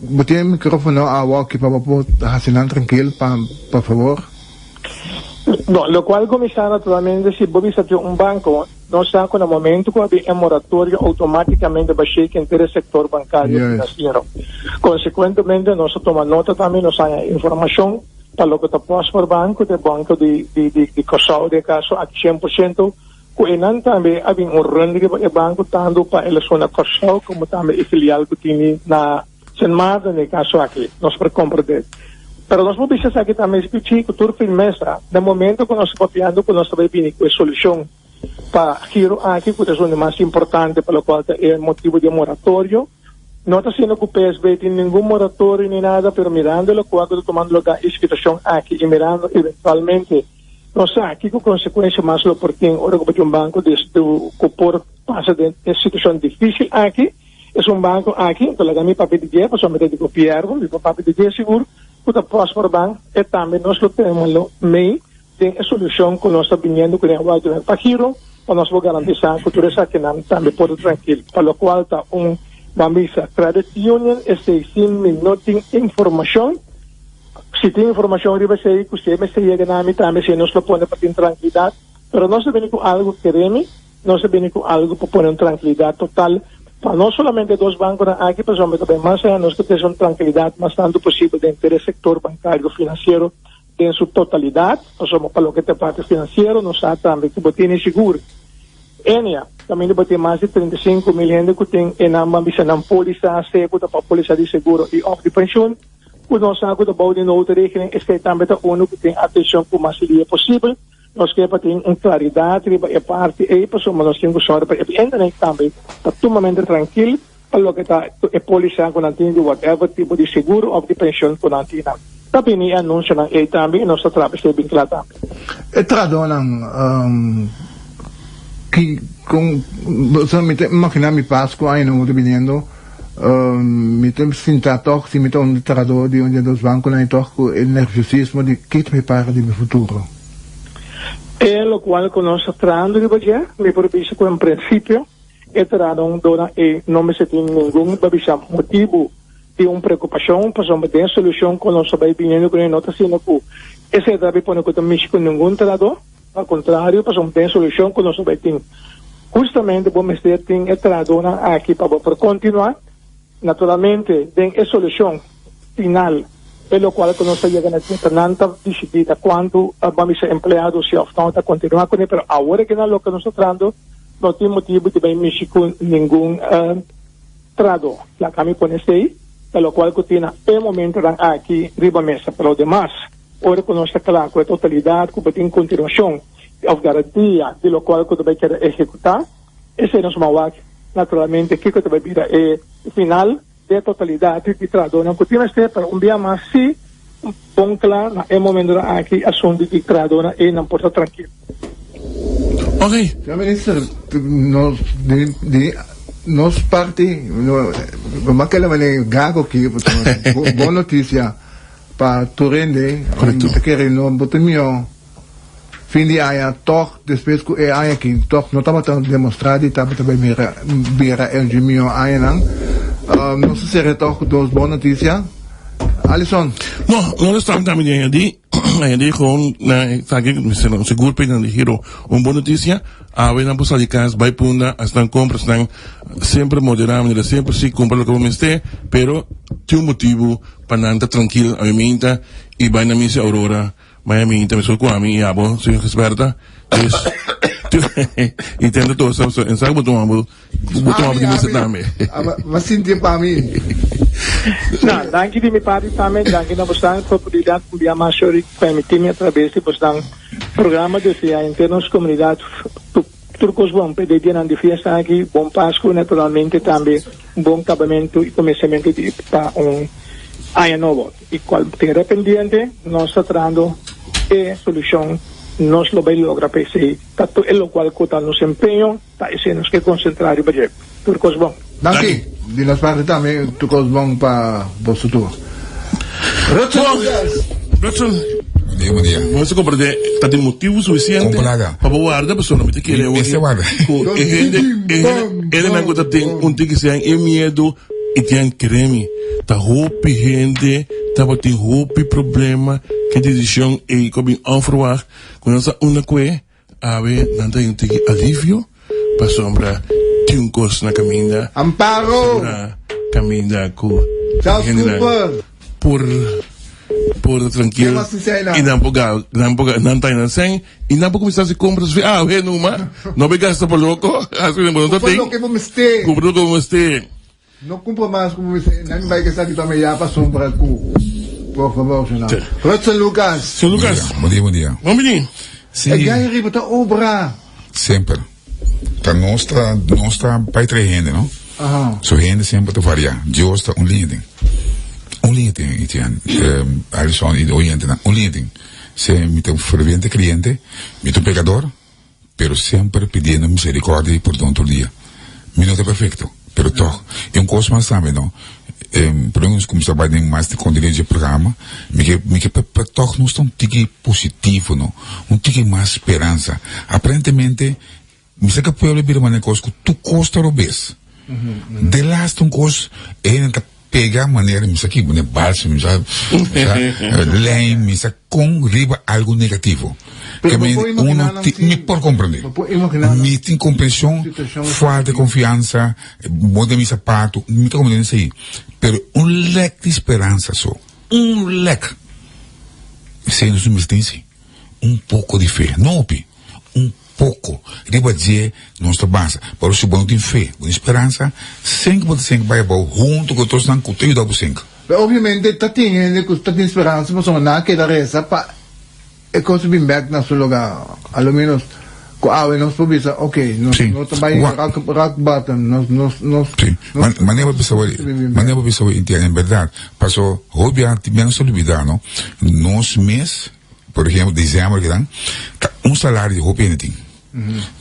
bo tin e microfono awor ki pa bo por hasi nan trankil pa por favor. No, lokual ku mi sa naturalmente si bo bisa tin un banko, nos sa ku na momento ku a bin e moratorio outomátikamente ba shake henter e sektor bankario finansiero. Konsekuentemente nos a tuma nota tambe, nos haña informashon. Pa loke ta Prosper Bank ku ta e banko di di Kòrsou den e kaso aki 100% ku einan tambe a bin un run riba e banko tantu pa e lason na Kòrsou komo tambe e filial ku tini na Sint Maarten den e kaso aki nos por komprendé. Pero nos por bisa esaki tambe spichi ku tur firmesa den momento ku nos ta papiando ku nos ta bai bini ku e solushon pa giro aki ku ta esun di mas importante pa lokual ta e motibu di e moratorio. No ta siendo cu PSB tin ningun moratorio ni nada, pero mirando locual cu ta tomando lugar e situacion aki y mirando eventualmente no sa kico consecuencia mas lo por tin ora cu bo tin un banco cu por pasa den e situacion dificil aki, es un banco aki, ta laga mi papia di dje pasobra mi ta di gobierno, mi por papia di dje sigur, cu ta Prosper Bank, e tambe nos lo tene lo mey Den e solucion cu nos ta biniendo cu den Waldemar Pajiro pa nos por garantisa cu tur esakinan tambe por ta trankil. Pa locual ta un ban bisa credit union esey si mi no tin informacion. Si tin informacion riba esey cu si e mester yega na mi tambe si nos lo pone pa tin trankilidad. Pero nos ta bini cu algo keremi, nos ta bini cu algo pa pone un trankilidad total pa no solamente e dos banconan aki pasobra ta bay mas aya nos ke trece un trankilidad mas tanto posibel den tur e sector bancario financiero. Den su totalidat, pasobra pa loke ta e parti finansiero nos sa tambe ku bo tene sigur. Enia, kaminda bo tin mas di 35,000 hende ku tin e nan ban bisa nan polisa, sea ku ta pa polisa di seguro i òf di penshun, ku nos sa ku ta bou di noodregeling, esei tambe ta unu ku tin atenshon ku mas lihe posibel. Nos ke pa tin un klaridat riba e parti ei pasobra nos tin ku sòru pa e hendenan tambe ta tumamente trankil pa loke ta e polisa ku nan tin di whatever tipo di seguro òf di penshon ku nan tin. Nan ta bini e anunsionan ei tambe i nos ta traha p'esei bin kla tambe. E trahadónan ki kon bo mi ta imaginá mi Pasku aña nobo ta biniendo mi ta sinta tòg si mi ta un trahadó di un di e dos bankonan ei tòg ku e nerviosismo di ke ta prepara di mi futuro. E lokual ku nos ta trahando riba dje, mi por bisa ku en prinsipio e trahadónan ei no mester tin ningun babisa motibu di un preokupashon, pasobra den solushon ku nos ta bai biniendo kuné no ta asina ku esei ta bai pone ku ta mishi ku ningun trahadó, al kontrario, pasobra den solushon ku nos ta bai tin hustamente bo mester tin e trahadónan aki pa bo por kontinuá. Naturalmente, den e solushon final, e lokual ku nos ta yega na dje ta nan ta disidí ta kuantu ban bisa empleado si òf no ta kontinuá kuné, pero awor aki nan loke nos ta trando no tin motibu di bai mishi ku ningun trahadó. Laga mi pone esei ta lokual ku tin na e momentonan aki riba mesa. Pero demas, ora ku nos ta kla ku e totalidat ku bo tin kontinuashon òf garantia di lokual ku ta bai keda ehekutá, Esei nos mawak naturalmente kiko ta bai bira e final den totalidat di trahadónan ku tin mester, pero un bia mas si bon kla na e momentonan aki asuntu di trahadónan ei nan por ta trankil. Ok. Señor Minister, nos di di nos parti no bo a keda manera gago aki pasobra bon notisia pa tur hende Correcto. mi ta kere no bo ta mihó. Fin di aña tòg despues ku e aña aki tòg no tabata demostrá di tabata bai mira bira e dje mihó añanan. Nos ta sera tòg ku dos bon notisia. Alison. No, nos ta tambe di añadí. Hende gewoon na esaki mester sigur pe nan di giro un bon noticia. Awe nan por sali cas bay punda haci nan compras nan semper modera manera semper si cumpra loke bo mester pero tin un motibo pa nan ta trankil awe minta y bay na misa Aurora Maya minta meskos ku ami i abo señor Gisberta dus i tenta tosa pasobra en sa ku bo tuma bo bo tuma bo di mester tambe. Ma sinti pa mi. Na, danki di mi parti tambe, danki na bosnan pa oportunidat un bia mas Shori permiti mi atraves di bosnan programa desea henter nos komunidat tur kos bon pa e dianan di fiesta aki, bon Pasku naturalmente tambe un bon kabamentu i kuminsamentu di pa un aña nobo. I cual tin rependiente, nos ta trahando e solucion, nos lo bay logra pa esey. Ta tur e locual cu ta nos empeño, ta esey nos ke concentra riba dje. Tur cos bon. Danki. Di nos parti tambe tur cos bon pa boso tur. Rutsen Lucas. Rutsen. Bon dia, bon dia. Bo a comprende ta tin motivo suficiente pa bo warda pasobra mi ta kere Mi mester warda. cu e hende e hende hendenan cu ta tin un tiki sean e miedo I tin kere mi, ta hopi hende tabatin hopi problema ku e desishon ei ku a bin ònferwagt, ku nan sa unda ku e, awe nan ta yunti ki alivio, pasobra tin un kos na kaminda, Amparo! pasobra kaminda ku Charles hendenan Cooper! por por ta trankil Tema sincera. i nan por ga nan por ga nan ta nan sèn i nan por kuminsá hasi kompras fi awe numa, no bay gasta pa loko, hasi bo no ta Kumpra tin, loke bo mester. kumpra loke bo mester. No cumpra mas cu mi nan bay ke esaki tambe ya pasobra cu por favor shona. Rutsen Lucas. Señor Lucas. Bon dia, bon dia. Bon bini. Si. E gai riba ta obra. Semper. Ta nos ta nos ta bay trae hende no. Aha. So hende semper ta varia. Dios ta un liña tin. Un liña tin Etienne. Alison y oyentenan. Un liña tin. Se mi ta un ferviente creyente, mi ta un pecador. pero semper pidiendo misericordia y pordon tur dia. Mi no ta perfecto, pero tog. Y un cos mas tambe, no, prome nos cuminsa bay den mas di contenido dje programa, mi ke, mi ke pa, pa tog nos ta un tiki positivo, no, un tiki mas speransa. Aparentemente, mi sa ke pueblo a bira manera cos cu tur cos ta robes. Delaste un cos, e hende ta pega manera mi sa ki manera balsem mi sa mi sa lijm mi sa con riba algo negativo Pero que bo mi por imaginá uno nan ti si mi por comprende bo por imaginá nan mi tin comprension situacion falta de confianza bo den mi zapato mi ta comprende esey pero un lek di speransa so un lek esey nos mester tin si un poco di fe no hopi un Poko riba dje nos ta basa. Pero si bo no tin fe, bo tin speransa, senk bo ta senk bai abou huntu ku otrosnan ku ta yuda bo senk. Pero obviamente ta tin hende ku ta tin speransa pasobra nan a keda resa pa e kos bin bek na su lugar. A lo menos ku awe nos por bisa ok, nos no ta bai rock rock bottom, nos nos nos Sí. Manera bo bisa wor, manera bo bisa wor Intian, en berdad, paso hopi bia tin bia nos ta lubida no, nos mes. Por ejemplo, december kidan, ta un salario di hopi hende tin.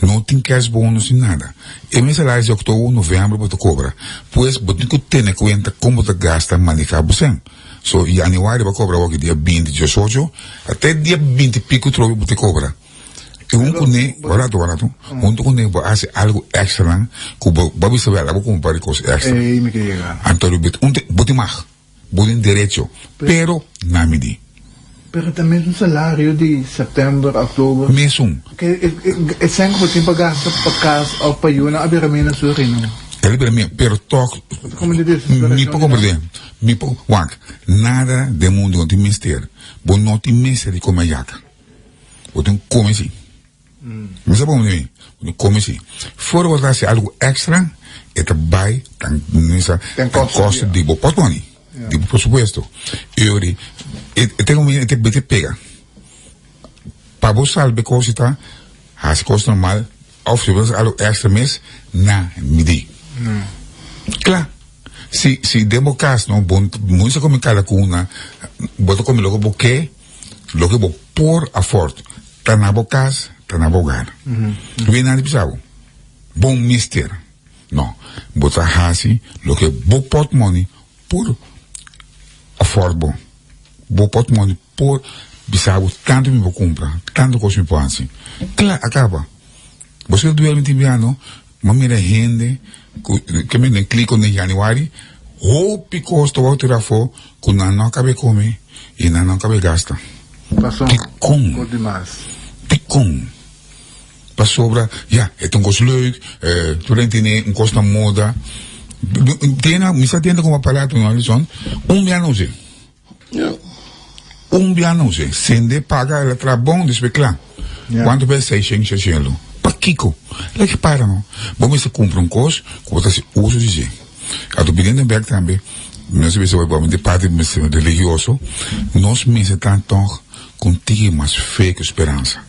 No tin cash bonus ni nada. E mes salario di october, november bo ta cobra. Pues bo tin cu tene cuenta con bo ta gasta, maneha bo cen. So, januari bo a cobra awor ki dia binti, diesocho, te dia binti pico trobe bo ta cobra. Y un cune, un rato, un rato, hunto cune bo haci algo extra nan, cu bo, bo a bisa wel, bo cumpra di cos extra. Ey mi ke yega. Anto, bo tin mag. Bo tin derecho, pero na mi di. Pero ta mesun salario di september, october. Mesun. Ke e sèn ku bo tin pa gasta pa kas òf pa yunan a bira menos su rino. El a bira menos, pero tòg mi por komprendé. Mi por, wak, nada den mundu no tin mester. Bo no tin mester di kome ayaka. Bo tin kome si. Mi sa bon mi, mi come si. Voor bo ta haci algo extra, e ta bay tan mi sa Ten ten costo costo di. di bo portmoney, Ja. di bo presupuesto. E ori, e e ten un e te bete pega. Pa bo salba e cos ta haci cos normal of si bo ta haci algo extra mes, na midi. Cla. Si si den bo cas no bo no sa come calacuna, bo ta come loke bo ke, loke bo por afford. Ta na bo cas, ta na bo hogar. Wie nan di bisa bo? Bon mister. No, bo ta haci loke bo portmoney por afford bo. Bo portmoney por bisa bo tanto mi por cumpra, tanto cos mi por haci. Cla, a caba. Bo sa duerme tin bia no, bo mira hende cu ke mende clico den januari, hopi cos ta wou tira afo cu nan no a cabe come y nan no a cabe gasta. Paso, Dikon? Kos di mas. Dikon? Pasobra, ya, e ta un kos leuk, tur hende tene un kos na moda. Tiene, mi sa tiende como aparato, no, Alison? Un bia no us'é. Un bia no us'é. Sende, paga, el a traha bon, despues kla. Cuanto bes seishen, sheshen lo? Pakiko? Lek para no. Bo mester cumpra un cos cu bo ta haci uso di dje. Ato biniendo bek tambe, nos a bisa bo di parti religioso, nos mester ta tog con tiki mas fe cu speransa.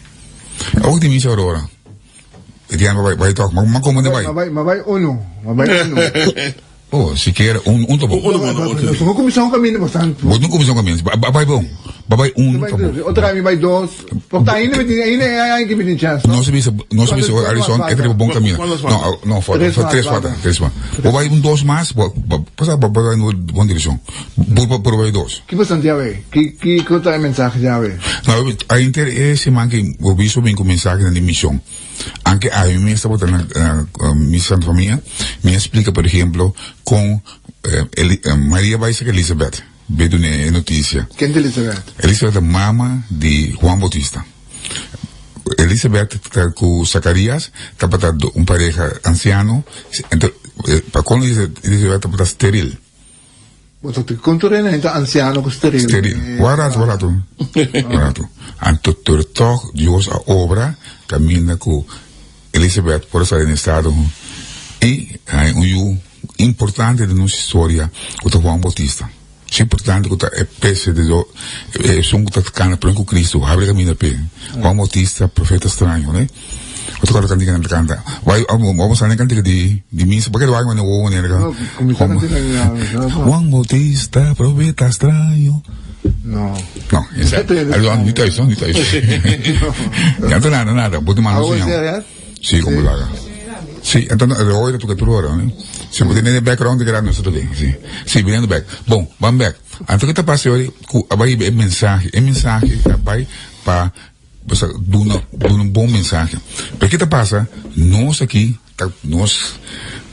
Awor di misa Aurora, e dia bai bai tog, ma como de bai? Ma bai, ma bai uno, ma bai uno. Oh, sikiera un, un ta bon. Uno bon, uno Nos no cuminsa un camino bastante. Bo no cuminsa un camino, ba bai bon. Ba bai un ta bon. Otra mi bai dos. Porque ainda mi tin, ainda hay que mi tin chance. No se bisa, no se bisa, Alison, e ta bon camino. No, no, falta, tres falta, tres mas. Bo bai un dos mas, bo, pasa, bo bai bon direccion. Bo, bo bai dos. Ki bastante ya wey? Ki, ki, ki ta e mensahe ya wey? No, a inter e siman ki bo biso bin ku mensahenan di mision. Anke ami mes tabata na mi Santa Famia, mi a splika por ehemplo kon Maria bai serka Elisabeth be duna e notisia. Ken ta Elisabeth? Elisabeth ta mama di Juan Bautista. Elisabeth ta ku Zacarias tabata un pareha ansiano, ento pa kon Elisabeth tabata steril. Bo ta konta rei nan ta ansiano ku steril. Steril. Wak rato, wak rato. Wak rato. Anto tur tog Dios a obra kaminda ku Elisabeth por a sali den estado i haña un yu importante den nos historia ku ta Juan Bautista. Es importante ku ta e pese de do esun ku ta kana prome ku Cristo habri kaminda p'e. Juan Bautista, profeta straño, ne? Bo ta kòrda kantika nan ta kanta? Wai, bo sa na e kantika di di misa, bo keda wak manera wowo manera ka. No, kuminsá kantika di ya. Juan Bautista, profeta straño. No. No, esa. Algo ni thuis, no, ni thuis. Ya ta nada, nada. Bo ta manda Awo señal. seria? Sí, como laga. Sí, entonces el hoy toca tur hora, ¿no? Si bo tiene background te queda no se bien, sí. Sí, viniendo back. Bon, van back. Anto que te pasa hoy, ku abai e mensaje, e mensaje abai pa Bo sa duna duna un bon mensahe. Pero ke ta pasa, nos aki ta nos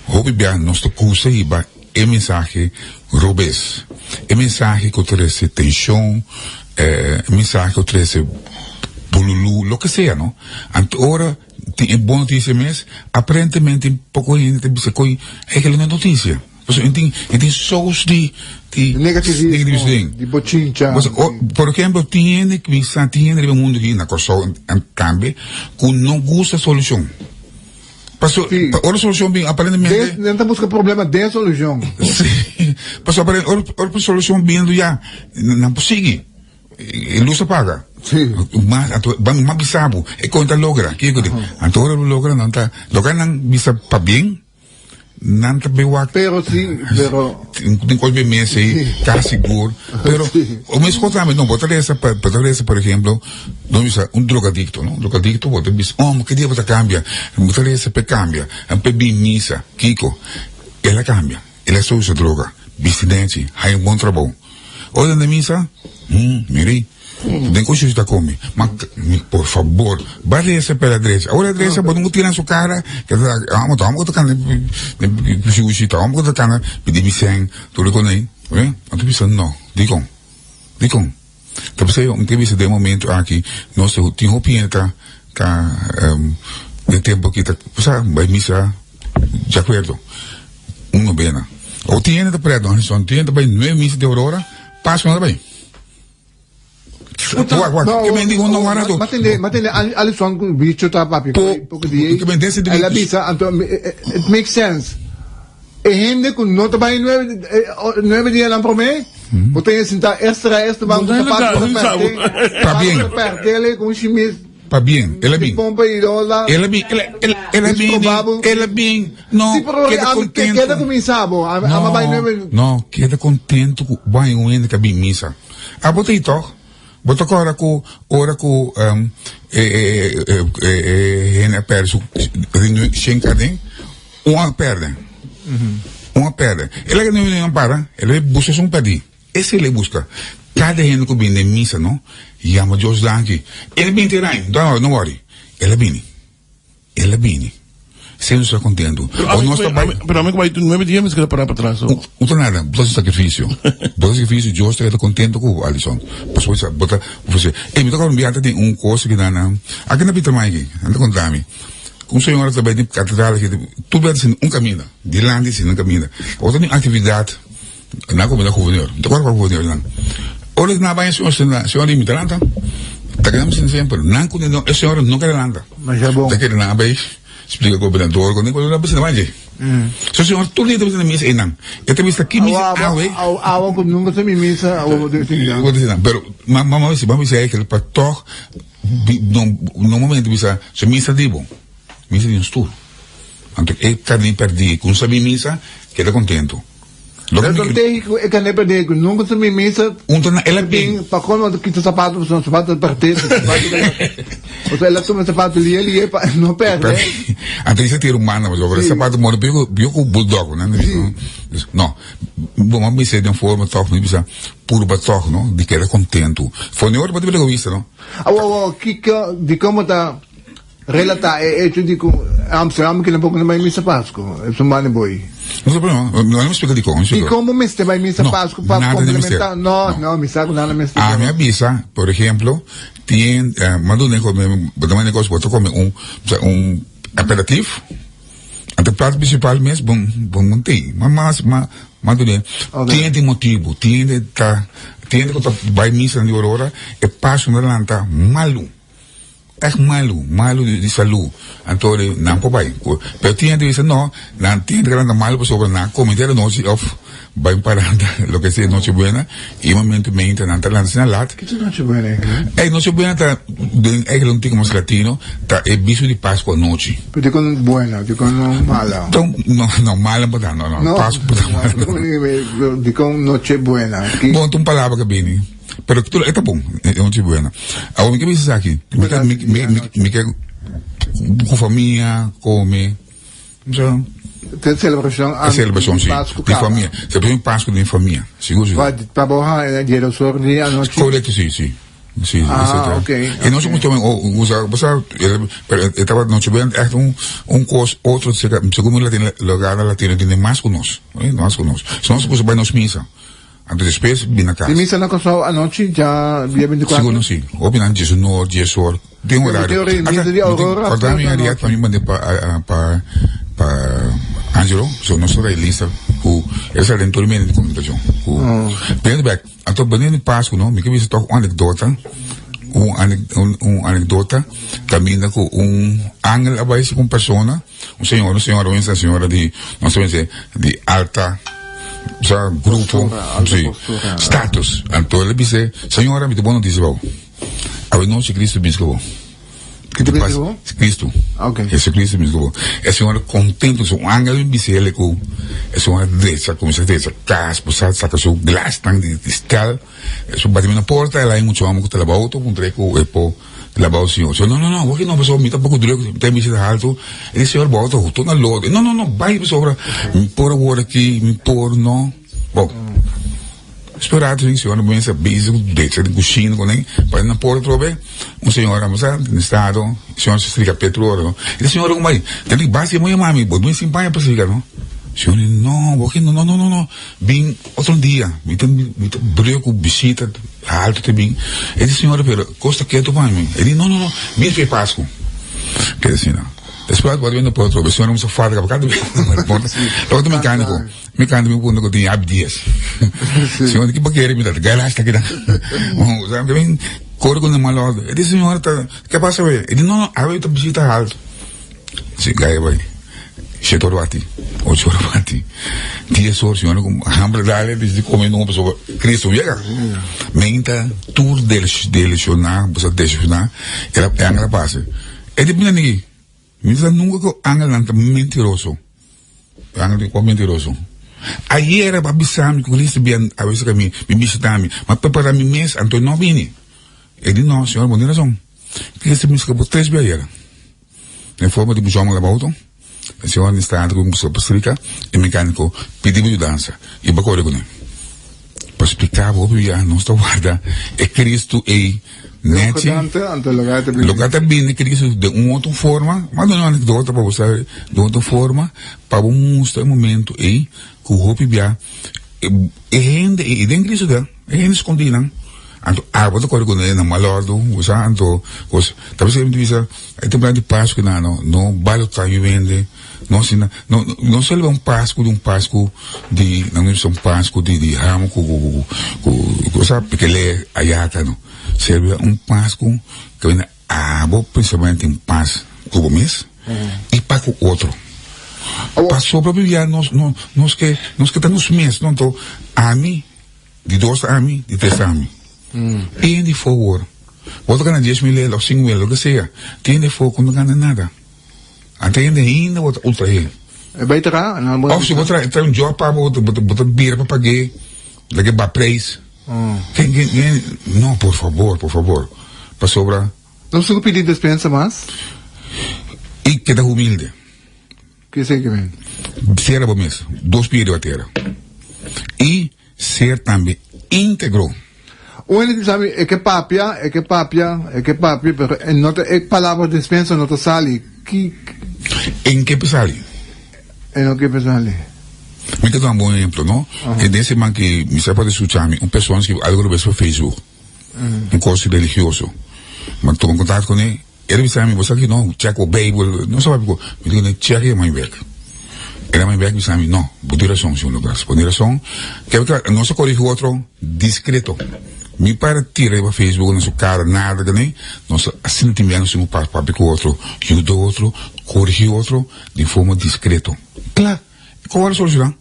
hopi bia nos ta kusa hiba e mensahe robes. E mensahe ku trese tenshon, e mensahe ku trese bululu, loke sea no. Anto ora tin e bon notisia mes, aparentemente poko hende ta bisa koe e kila no e notisia. Pasobra e tin e tin sous di di Negativismo, negativismo. di bochincha. Bo sa, o, por ejemplo, tin hende ku mi sa tin hende riba mundu aki na Kòrsou en tambe ku no gusta solushon. Paso, Sí. pa ora solushon bin aparentemente Den, den ta buska problema den solushon. Sí. Paso aparen ora ora solushon bin ya nan por sigui. E luz a paga. Sí. Mas, anto, ban, mas bisa bo, e kon ta logra. Kiko di? Anto ora bo logra nan ta, logra nan bisa pa bien. Nan ta bay wak. Pero si, pero. Tin kos bay mes ei, ta sigur. Pero, o mes kos tambe, no, bo ta lesa, bo ta lesa, por ejemplo, no bisa, un drogadicto, no? Drogadicto, bo ta bisa, oh, ma ki dia bo ta cambia? Bo ta lesa p'e cambia, p'e bin misa, kiko? El a cambia, el a stop usa droga, bisti nechi, haña un bon trabou. Ora nan misa, hmm, mira ei. Den ku shushi ta komi. Ma mi por fabor, ba resa pa la drecha. Ora drecha bo no tira su cara, ke ta amo ta amo ku ta kanda shushi, ta amo ku ta kanda pidi mi sen, tur e konei. Oye, anto bisa no. Dikon? Dikon? Ta p'esei mi ta bisa den e momento aki nos tin hopi hende ta ta den tempo aki ta sa bai misa di akuerdo un nobena. O tin hende ta pret no, tin hende ta bai nueve misa di aurora, Pasku no ta bai. Wak, wak. Ke men di un warato. Ma tende, ma tende Alison ku bicho ta papia poko di ei. Ke men den El a bisa, anto it makes sense. E hende ku no ta bai nueve nueve dia nan promé, bo ta sinta extra extra ban ku sapato ku ta perde. Pa bien. Ta perdele ku un shimis. Pa bien, el a bin. Pompa i rola. El a bin, el el el a bin, el a bin. No, Sí, pero keda contento. Keda kuminsá bo. A No, bai nueve. no, keda contento ku bo haña un hende ku a bin misa. Abo ta ei tòg? Bo ta kòrda ku ora ku e e e e e hende a pèrdè su reunion shen kaden, un a pèrdè. Un a pèrdè. El a keda reunion para, el a buska esun pèrdí. Esei lo e buska. Kada hende ku bini den misa no, yama Dios danki. El a bini te rain, no, no wòri. El a bini. El a bini. Sin nos ta kontentu. Pero O nos ta bai. Pero ami ku bai tur nuebe dia mi keda pará patras so. Un ta nada, bo ta hasi sakrifisio. Bo ta hasi sakrifisio, Dios ta keda kontentu ku bo, Alison. Pasobra bo ta, bo ta, ey mi ta kòrda un biaha ta tin un kos aki na na, aki na Pieter Mike, nan ta konta mi. Un señora ta bai di katedral aki, tur biaha ta sinti un kaminda, dilanti sinti un kaminda. Ora ta tin un aktividat, nan a kuminsá guvernor, mi ta kòrda kua guvernor nan. Ora nan a bai e señor sinta, señor di mi ta lanta, ta keda mi sinti semper, nan ku e señora no kere lanta. Ta kere nan a bai splika gobernador ku nan a bisa nan bai dje. So señor tur dia ta bisa na misa einan. E ta bisa ki misa awe. Awa ku nunka ta mi misa awa bo ta sinti nan. Pero mama bisa pa tòg. Normalmente bisa su misa di bo, misa di nos tur. Anto e carne perdi cu no sabi misa keda contento. Loke mi ke. Pero e carne perdi cu nunca sabi misa. Un ta na el a bin. Pa como ta kita sapato pasobra sapato ta perde. Pasobra el a tuma sapato lie lie pa no perde. Anto esei ta e rumannan pasobra sapato morde pio cu bulldog. No. Bo a bisa den forma tòg, mi bisa purba tòg, no, di keda kontentu. For ni ora bo ta bira egoista, no. Awor, awor, kiko, di komo ta relatá e echo di ku Amsterdam kila poko na bai misa Pasku, e sun bani boi? No sa problema, no, no splika dikon, no splika. Dikon bo mester bai misa Pasku pa komplementá? No, no, mi sa ku nada mester. Ami a bisa, por ehemplo, tin, m'a duna e kos, bo ta manda e kos, bo ta kome un, un aperitif. Anto plato principal mes bon bon bon tin. Ma mas ma ma dune. Tin tin motibu, tin hende ta tin hende ku ta bai misa di ora ora e paso na lanta malu. Ègt malu, malu di salu. Anto nan por bai. Pero tin hende bisa no, nan tin hende ku lanta malu pasobra nan a kome di anochi òf Bai un parada, loke sea Noche Buena, y momento meinta nan ta lanta asina lat. Kico ta Noche Buena eigenlijk? Ey, Noche Buena ta, den eigenlijk un tiki mas latino, ta e bisu di Pascua anochi. Pero dikon buena, dikon no mala? Don, no, no, mala por ta, no, no, Pascua por ta mala. Dikon Noche Buena? Bon, ta un palabra ke bini, pero e ta bon, Noche Buena. Awor mi ke bisa esaki, mi ke, mi, mi, mi ke ku famia, kome. Te celebracion E celebracion si, di famia. Celebracion di Pascu den famia, sigur sigur. Pa pa bo haña dia dos or di anochi? Correcto, si, si. Si, ah, ok. E nos costumbre, usa, bo sa, pero e tabata noche buena echt un, un cos otro, segun mi latino, logada latino tiene mas cu nos, mas cu nos. Si nos puso bai nos misa. Anto despues bin na kas. Di misa na Kòrsou anochi dja dia 24? Sigur no si. Hopi nan djes un or, djes or. Den horario. Te ora misa di Aurora. Kòrda mi Ariel pa mi mande pa pa pa Angelo. So nos ta bai lista ku e sa den tur medio di komunikashon. Ku bini bek. Anto bini di Pasku no mi ke bisa tòg un anekdota. Un un anekdota kaminda ku un angel a bai si ku un persona. Un señora, un señora, un señora di, no sé, dice, di alta, o sea, grupo, Postura, alta sí, postura. status. Anto él dice, señora, mi te buena noticia pa bo. Awe noche Cristo bisca bo. Ki te bisca bo? Cristo. Ok. Jesucristo bisca bo. E señora contento, so un ángel dice él cu, e señora drecha, cuminsa drecha cas, bo sa, saca su glas tan di cristal, su bati na porta, el hay mucho hombre cu ta laba auto, puntra cu e po Laba o señor. Señor, no, no, no, awor ki no, pasobra mi ta poko druk, mi ta misi ta haltu. E di, señor, bo auto ta na lodo. No, no, no, bai pasobra mi por awor aki, mi por no. Bo, spera rato sin señor a bezig ku decha di kushina ku nan, pa na por atrobe, un señora a sa den estado, señor a strika pie tur ora, no. E di, señor, ku bai, ta di basi bo yama mi, bo no sin paña pa strika, no. Señor di, no, awor ki no, no, no, no, no. Bin otro dia, mi ta mi ta breu ku bishita haltu ta bin. E di, Señora, pero kos ta ketu pa mi. E di, No, no, no, bin fe Pasku. Keda asina. Despues bo a bini por otro bes. Señora musa falta kaba kada bes. Loke ta mekaniko, mekaniko mi punta ku tin yabi dies. Señora, ki bakeri mi ta garage ta keda. Osea, mi ta bin kore ku nan mal orde. E di, Señora, ta ke pasa awe? E di, No, no, awe ta bishita haltu. Si gaya bai shete ora bati, ocho ora bati, dies ora, si ku hamber dale di kome no pasobra Cristo yega. Menta tur delusioná, bo sa decepcioná, el a angel a pasa. E di mira niki, mi sa nunka ku angelnan ta mentiroso. Angel di kua mentiroso? Ayera bo a bisa mi ku Cristo bien a bisa mi, mi bishita mi, mi a prepara mi mes anto e no bini. E di no, señor, bo tin rason. Cristo mi skapa tres bia ayera. Den forma di bushon laba auto, e señor di stad ku buska pa strika, e mecanico pidi bo yudansa i bo kore kuné. Pa spliká bo hopi bia nos ta warda e Kristu ei nèchi. Loke ta bini Kristu den un otro forma, m'a duna un anekdota pa bo sa, den otro forma pa bo mustra e momento ei ku hopi bia e hende ei den Kristu ta, e hende skondí nan. Anto abo ta kore ku nan na mal òrdu, bo sa, anto kos ta bisa mi ta bisa e temporada di Pasku nan no no balotá yu hende. No asina, no, no celebra un Pascu di un Pascu di, nan bisa un Pascu di, di ham cu, cu, cu, cu, cu, sa, pikele ayaca, no. Celebra un Pascu caminda abo principalmente tin pas cu bo mes y pa cu otro. Pasobra bibia nos, no, nos ke, nos ke ta nos mes, no, anto ami, di dos ta ami, di tres ta ami. Tin di foor, bo ta gana 10,000 el of 5,000, lo ke sea, tin di foor cu no gana nada. Ante hende ainda bo ta ultrahé. E bai traha, nan bo. Of si bo traha, traha un job pa bo, bo ta, bo ta bira pa pagué, lag'é ba prijs. Ken, ken, ken, no, por fabor, por fabor. Pasobra. No su pidi despensa mas. I keda humilde. Ke esei ke men? Sera bo mes, dos pia riba tera. I Ser tambe íntegro. Un hende tin sabi e ke papia, e ke papia, e ke papia, pero e no ta, e palabra despensa no ta sali. Ki. En ke por sali? E no ke por sali. Mi ta duna un bon ehemplo, no? E den siman ki mi sa por escucha mi, un persona skibi algo robes pa Facebook, un cos religioso. Mi a tuma contacto cune, el a bisa mi, bo sa ki no, check bo Bijbel, no sa papia cu, mi di cune, check e my werk. El a my werk bisa mi, no, bo tin razon, señor Lucas, bo tin razon. Kebra nos a corigi otro discreto. Mi para tira riba Facebook na su cara nada cune, nos asina tin bia nos tin cu papia cu otro, yuda otro, corigi otro di forma discreto. Cla, con worde soluciona.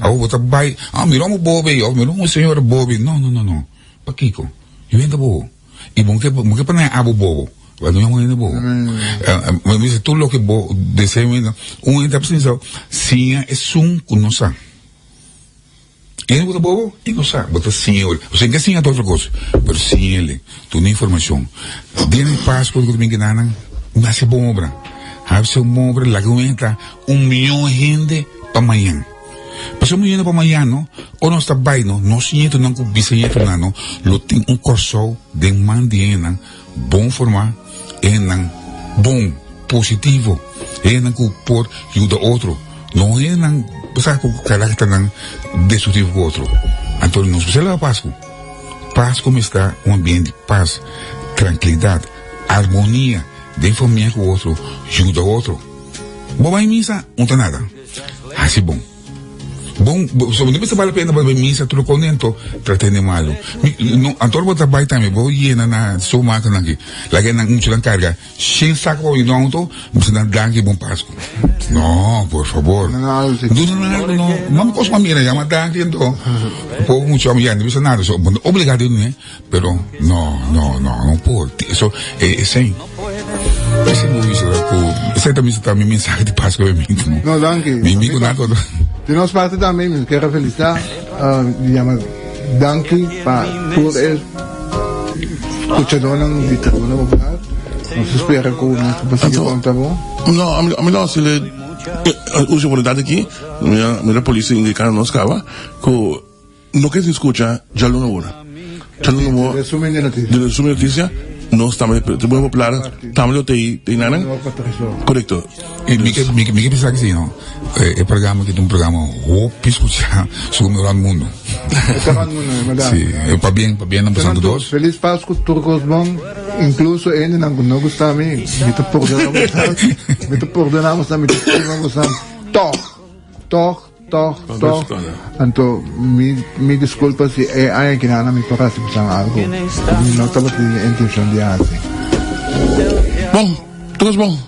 Awor bo ta bai, ah, mira un bobo ei, of mira un señora bobo ei. No, no, no, no. Pakico? Yu hende bobo. I bo ke, bo ke pa nan abo bobo. Bo no yama hende bobo. Mi bisa tur loke bo desea mi, un hende ta pensa, siña esun ku no sa. Hende ku ta bobo, e no sa. Bo ta siña ora. Bo ke siña ta otro kos, pero siña ele. Duna informashon. Dia di Pasku ku ta bin keda nan, hasi bon obra. Hasi bon obra, laga un hende ta un mion hende pa mañan. Pasobra un mion hende pa mañan no, ora nos ta bai no, nos ñetonan ku bisañetonan no lo tin un Kòrsou den man di hendenan bon formá, hendenan bon, positivo, hendenan ku por yuda otro, no hendenan bo sa ku karakternan destruktivo ku otro. Anto nos mester laba Pasku. Pasku mester ta un ambiente di pas, trankilidat, armonia den famia ku otro, yuda otro. Bo bai misa, un ta nada. Hasi bon. Bon, so no mester bale pena pa bai misa tur contento tra tende malu. Mi, no, anto bo ta bai tambe, bo yena na supermarket nan aki. Laga nan mucha nan carga shen saco pa bini auto, bisa nan danki bon Pascu. No, por favor. No, no, sí. No, no, no, no, no mi cos pa mira, yama danki anto. Po mucha mi ya, no bisa nada, so bo no obliga di dune. Pero no, no, no, no por. Eso, eh, esei. Esei bo bisa ku, esei ta misa ta mi mensahe di Pascua be mismo. No, danki. Mi mi ku nada. Di nos parte tambe mi kier a felicita, uh, yama danki pa tur e escuchadornan di Tribuna Popular. Nos ta spera ku nos ta sigui konta bo. No, ami, ami lo hasi le usa oportunidad aki, mira, mira polis indica nos caba, ku No ke sin skucha djaluna awor. Djaluna awor. Resumen di noticia. Di resumen di noticia. Nos tambe, Tribuna Popular tambe lo tei tei nanan. Korekto. I mi ke mi ke bisa ki si no. E programa ki ta un programa hopi skuchá segun rònt mundu. E ta rònt mundu, e bèrdat. Si, e pabien, pabien nan pasando dos. Felis Pasku tur kos bon, inkluso e hendenan ku no gusta mi, mi ta pordona boso, mi ta pordona boso, mi ta stima boso, tòg, tòg. Tog, tog. Anto mi mi disculpa si e aña kinana mi por haci pasan algo cu mi no tabatin e intencion di haci. Bon, tur es bon.